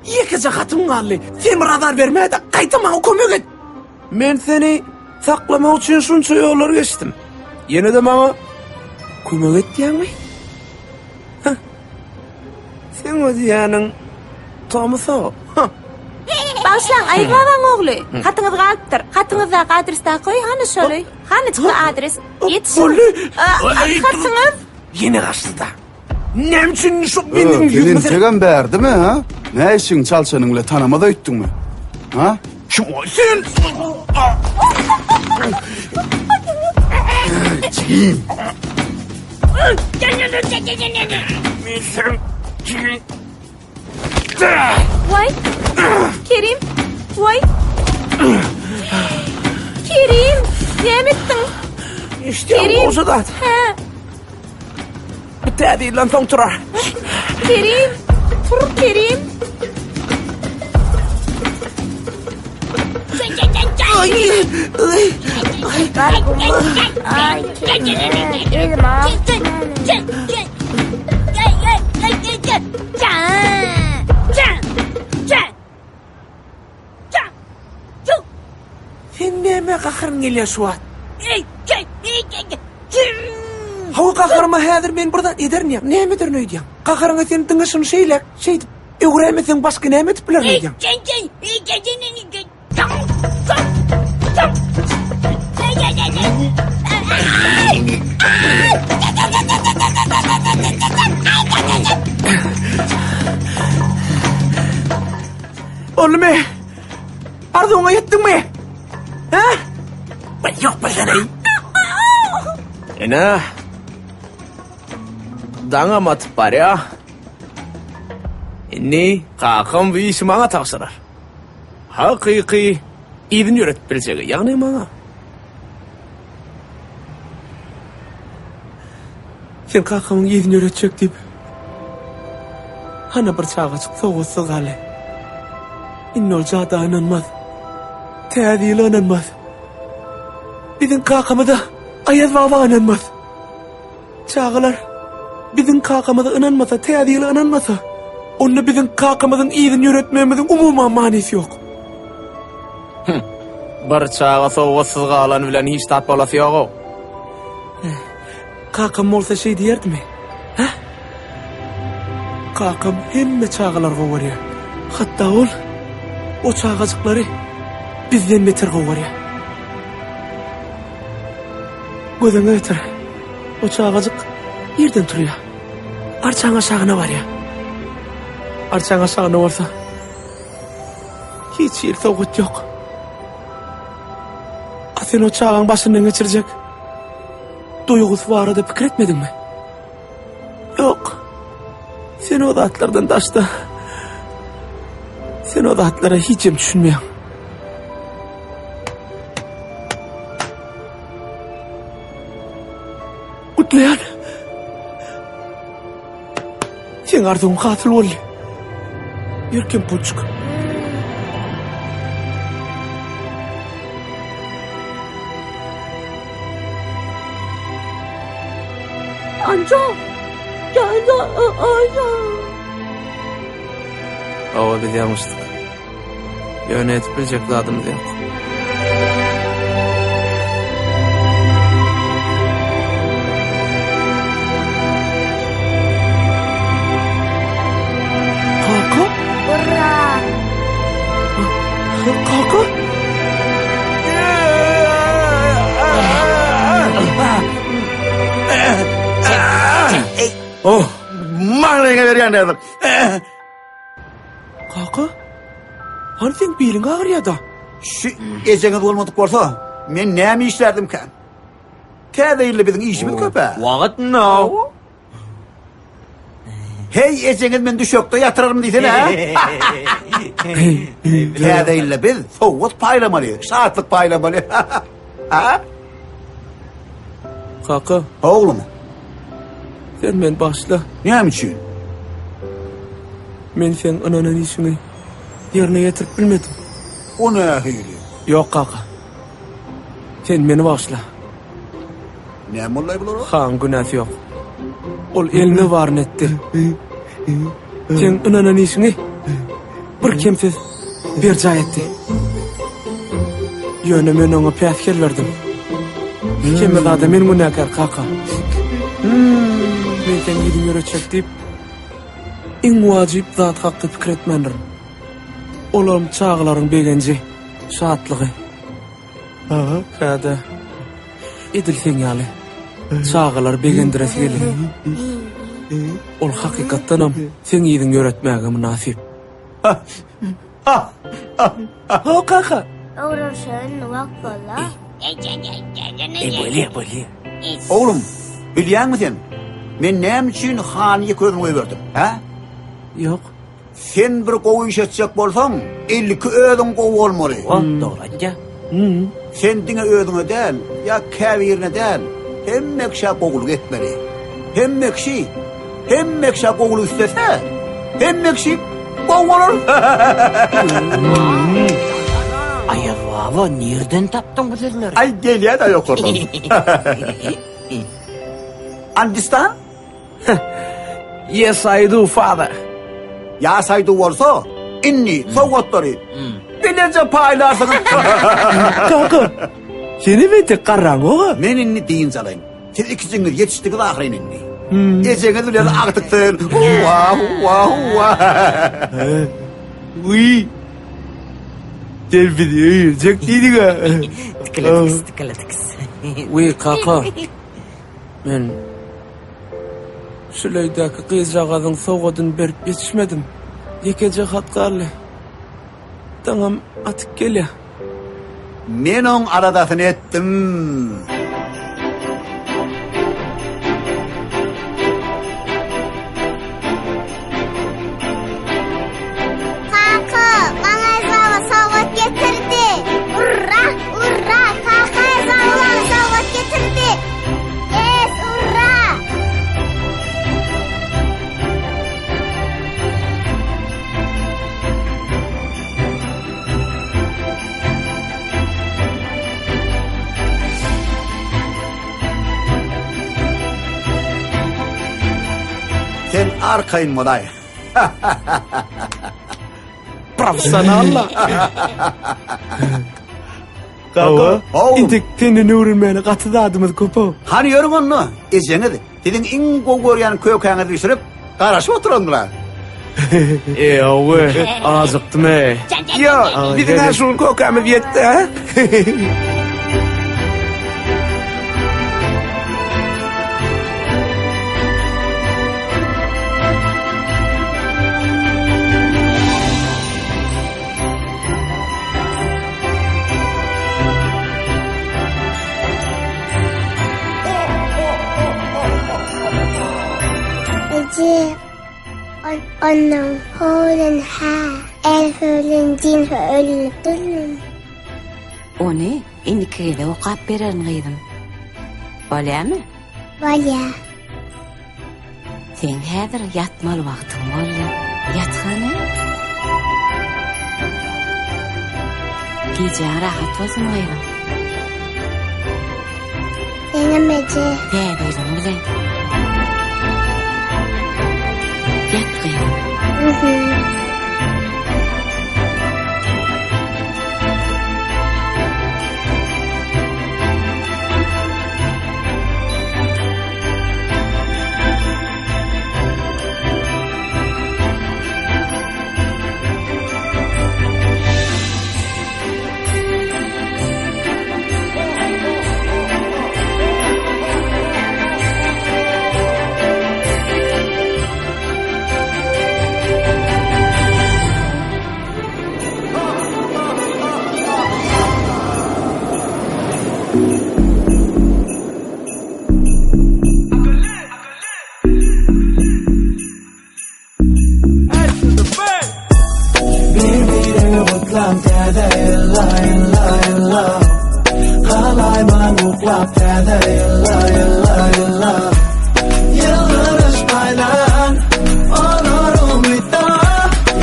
Ýekeje hatym galdy. Sen bir azar berme-de, gaýta maňa kömek et. Men seni saklamak üçin şunça ýollar geçdim. Ýene-de maňa kömek etýäňmi? Hah. Seň o diýýäniň Tomusa. Hah. Bagyşlaň, Aýyz babaň ogly. Hatyňyz galypdyr. Hatyňyzdaky adres takoý, hany şoly. Hany çykdy adres. Ýetişiň. Boldy. Hatyňyz. Ýene gaçdy-da. Näme üçin şu meniň Sen ýüzüme entegem bärdimi, ha? Nä işiň çalşanyň bilen tanamaz öýtdüňmi? Ha? Kim o sen? Jigim. Men sen jigim. Waý. Kerim. Waý. Kerim, näme etdiň? Eşidýän bolsa da. Hä. Bu täze ýyldan soň turar. Kerim, tur Kerim. Ay, ay, Ay Kerim, elim agyrtdy. Sen näme gaharyň gelýär şu wagt? Hawa gaharyma häzir men bir zat ederin ýa. Näme ederin öýdýäň? Gaharyňa sen diňe şuny şeýle şeýdip öwräýmeseň başga näme edip bilerin öýdýäň? Boldumy? Arzuwyňa ýetdiňmi? Hä? Baý ýok bilseneý. Ene. Daňam atyp barýa. Indi kakam bu işi maňa tabşyrar. Hakyky yzyny ýöretip biljegi, ýagny maňa. Sen kakamyň yzyny ýöretjek diýip, hana bir çagajyk sowgatsyz galdy. Indi ol jada ynanmaz. Täze ýyla ynanmaz. Biziň kakamyza Aýaz baba ynanmaz. Çagalar, biziň kakamyza ynanmasa, Täze ýyla ynanmasa, onda biziň kakamyzyň yzyny ýöretmegimiziň umuman manysy ýok. Hüm. Bir çaga sowgatsyz galan bilen hiç zat bolasy ýog-ow. Kakam bolsa şeý diýerdimi? Hä? Kakam hemme çagalary gowy görýär. Hatda ol o çagajyklary bizden beter gowy görýär. Göz öňüne getir. O çagajyk irden turýar. Arçaň aşagyna barýar. Arçaň aşagynda bolsa hiç hili sowgat ýok. A sen o çagaň başyndan geçirjek duýgusy barada pikir etmediňmi? Ýok. Sen o zatlardan daşda. Sen o zatlara hiç hem düşünmeýäň. Gutlaýan. Seň arzuwyň hasyl boldy. Ýör kemputçyk. Anjo! Anjo! Anjo! Hawa biz ýalňyşdyk. Ýöne edip biljek zadymyz ýok. Kaka? Urra! Kaka? Oh, maňlaýyňa berýän häzir. Kaka? Hany seň biliň agyrýada? Şu ejeňiz bolmadyk bolsa, men näme işlärdimkä? Täze ýylda biziň işimiz köp-ä. Wagt no. Heý, ejeňiz men düşekde ýatyraryn diýsene, hä? Täze ýylda biz sowgat paýlamaly, şatlyk paýlamaly. Ha? Kaka. Oglum. Sen meni bagyşla. Näme üçin? Men seň ynanan işiňi ýerine ýetirip bilmedim. O nähili? Ýok, kaka. Sen meni bagyşla. Näme boldy bulara? Haň günäsi ýok. Ol elinde baryny etdi. Seň ynanan işiňi bir kemsiz berjaý etdi. Ýöne men oňa päsgel berdim. Hemme zada men günäkär, kaka. Men seň ýüzüňi ýöretjek diýip, iň wajyp zat hakda pikir etmändirin. Olam çagalaryň begenji, şatlygy. Käde edil seň ýaly çagalary begendiresi gelýär. Ol hakykatdanam seň yzyňy ýöretmäge mynasyp. Ho kaka. Öwrenşeýin wagt boldy. Eý bolýa bolýa. Oglum, bilýäňmi sen, men näme üçin hany ýeke özümi goýberdim, hä? Ýok. Sen bir gowy iş etjek bolsaň, ilki özüň gowy bolmaly. Dogry aýtýa. Sen diňe özüňe däl, ýa käbirine däl, hemme kişä gowulyk etmeli. Hemme kişi, hemme kişä gowulyk islese, hemme kişi gowy bolar. Aýaz baba, nirden tapdyň bu sözleri? Aý, gelýä-dä ýokardan. Understand? Yes I do father. Yes I do bolsa, indi sowgatlary bileje paýlarsyňyz. Kaka, seni betek garraňoga. Men indi dynç alaýyn. Siz ikijiňiz ýetişdiňiz ahyryn indi. Ejeňiz bilen agtyk sen. Huwa, huwa, huwa. Uý. Sen bizi öýerjek diýdiň-ä. Tikile tiks, tikile tiks. Wiý, kaka. Men şuleýdäki gyzjagazyň sowgadyny berip ýetişmedim. Ýekeje hat galdy. Daňam atyp gelýär. Men oň aladasyny etdim. Kaka, maňa Aýaz baba sowgat getirdi. Urra, urra, kaka Aýaz baba maňa sowgat getirdi. Yes, urra! Sen arkaýyn bolaý. Professional. Kaka, intek senden öwrenmäne gaty zadymyz köp-ow. Hany ýörüň onda, ejeňiz siziň iň gowy görýän kökäňizi bişirip, garaşyp oturandyr-a. Eý-ow, ajykdym-eý. Ýa, biziň-ä şu gün kökämiz ýetdi-ä. Eje, onnoň ho bilen hä, elf bilen jim ölüp durmy? Ony indiki gezek okap bererin gyzym. Bolýamy? Bolýa. Seň häzir ýatmaly wagtyň boldy. Ýat hany. Gijäň rahat bolsun gyzym. Seňem eje. Täze ýylyň bilen. Ýat gyzym. Mhm. Bir-birini gutlan täze ýylla ýylla ýylla Galaýmaň uklap täze ýylla ýylla ýylla Ýylgyryş paýlan olar umytda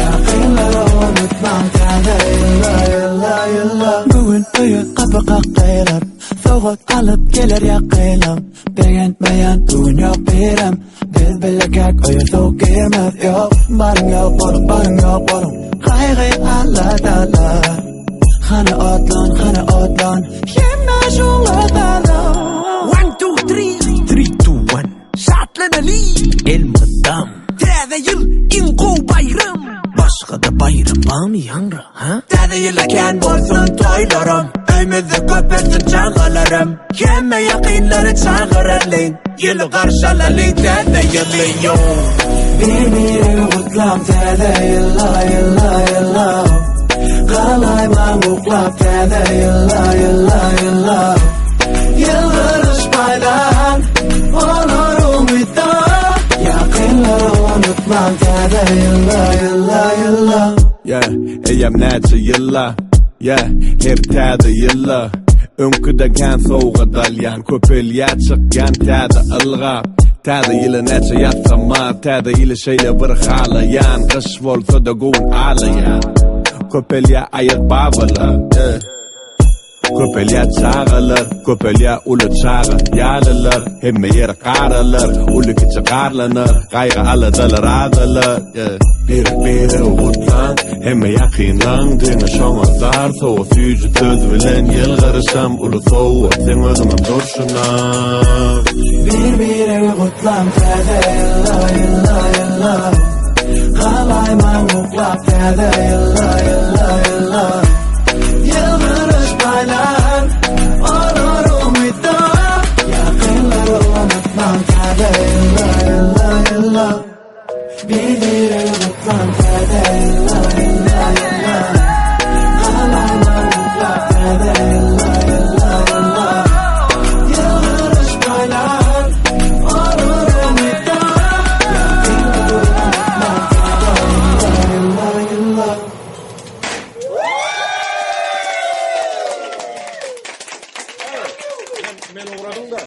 Ýakynlary unutmaň täze ýylla ýylla ýylla Bu gün öýe gapy kakgylar Sowgat alyp geler ýakynlam Begenmeýän bu gün ýok birem Biz bilekäk öýe sowuk girmez ýok Baryň ýok boluň baryň ýok boluň Gaýgy aladalar Hany otlan hany otlan Hemme şuwladalar One, two, three. Three, two, one. Şatlanaly. Elmydam. Täze ýyl iň gowy baýram. Başga-da baýram barmy ýaňra, ha? Täze ýylda kän bolsun toýlarym. Öýmüzde köpelsin çagalarym. Hemme ýakynlary çagyralyň. Ýyly garşy alalyň täze ýyly yo. Bir-birini gutlan täze ýylla ýylla ýylla Galaýmaň uklap täze ýylla ýylla ýylla Ýylgyryş paýlan olar umytda Ýakynlary unutmaň täze ýylla ýylla ýylla Yeah, eýýäm näçe ýylla Yeah, her täze ýylda Öňküde kän sowgat alýan Köpelýär çykýan täze ylgap Täze ýyla näçe ýatsam az Täze ýyly şeýle bir halaýan Gyş bolsa-da göwün alaýan Köpelýär aýaz babalar Yeah. Köpelýär çagalar, köpelýär uly çaga ýalylar Hemme ýer garalar, uly kiçi garlanar Gaýgy aladalar azalar yeah. Birek biregi gutlaň, hemme ýakynlaň Diňe şoňa zar sowgat süýji söz bilen ýylgyryşam Uly sowgat seň özüňem durşuna Bir biregi gutlaň täze ýylla ýylla ýylla Galaýmaň uklap täze ýylla ýylla ýylla Ýylgyryş paýlan olar umytda Ýakynlary unutmaň täze ýylla ýylla ýylla Bir biregi gutlaň täze ýylla ýylla.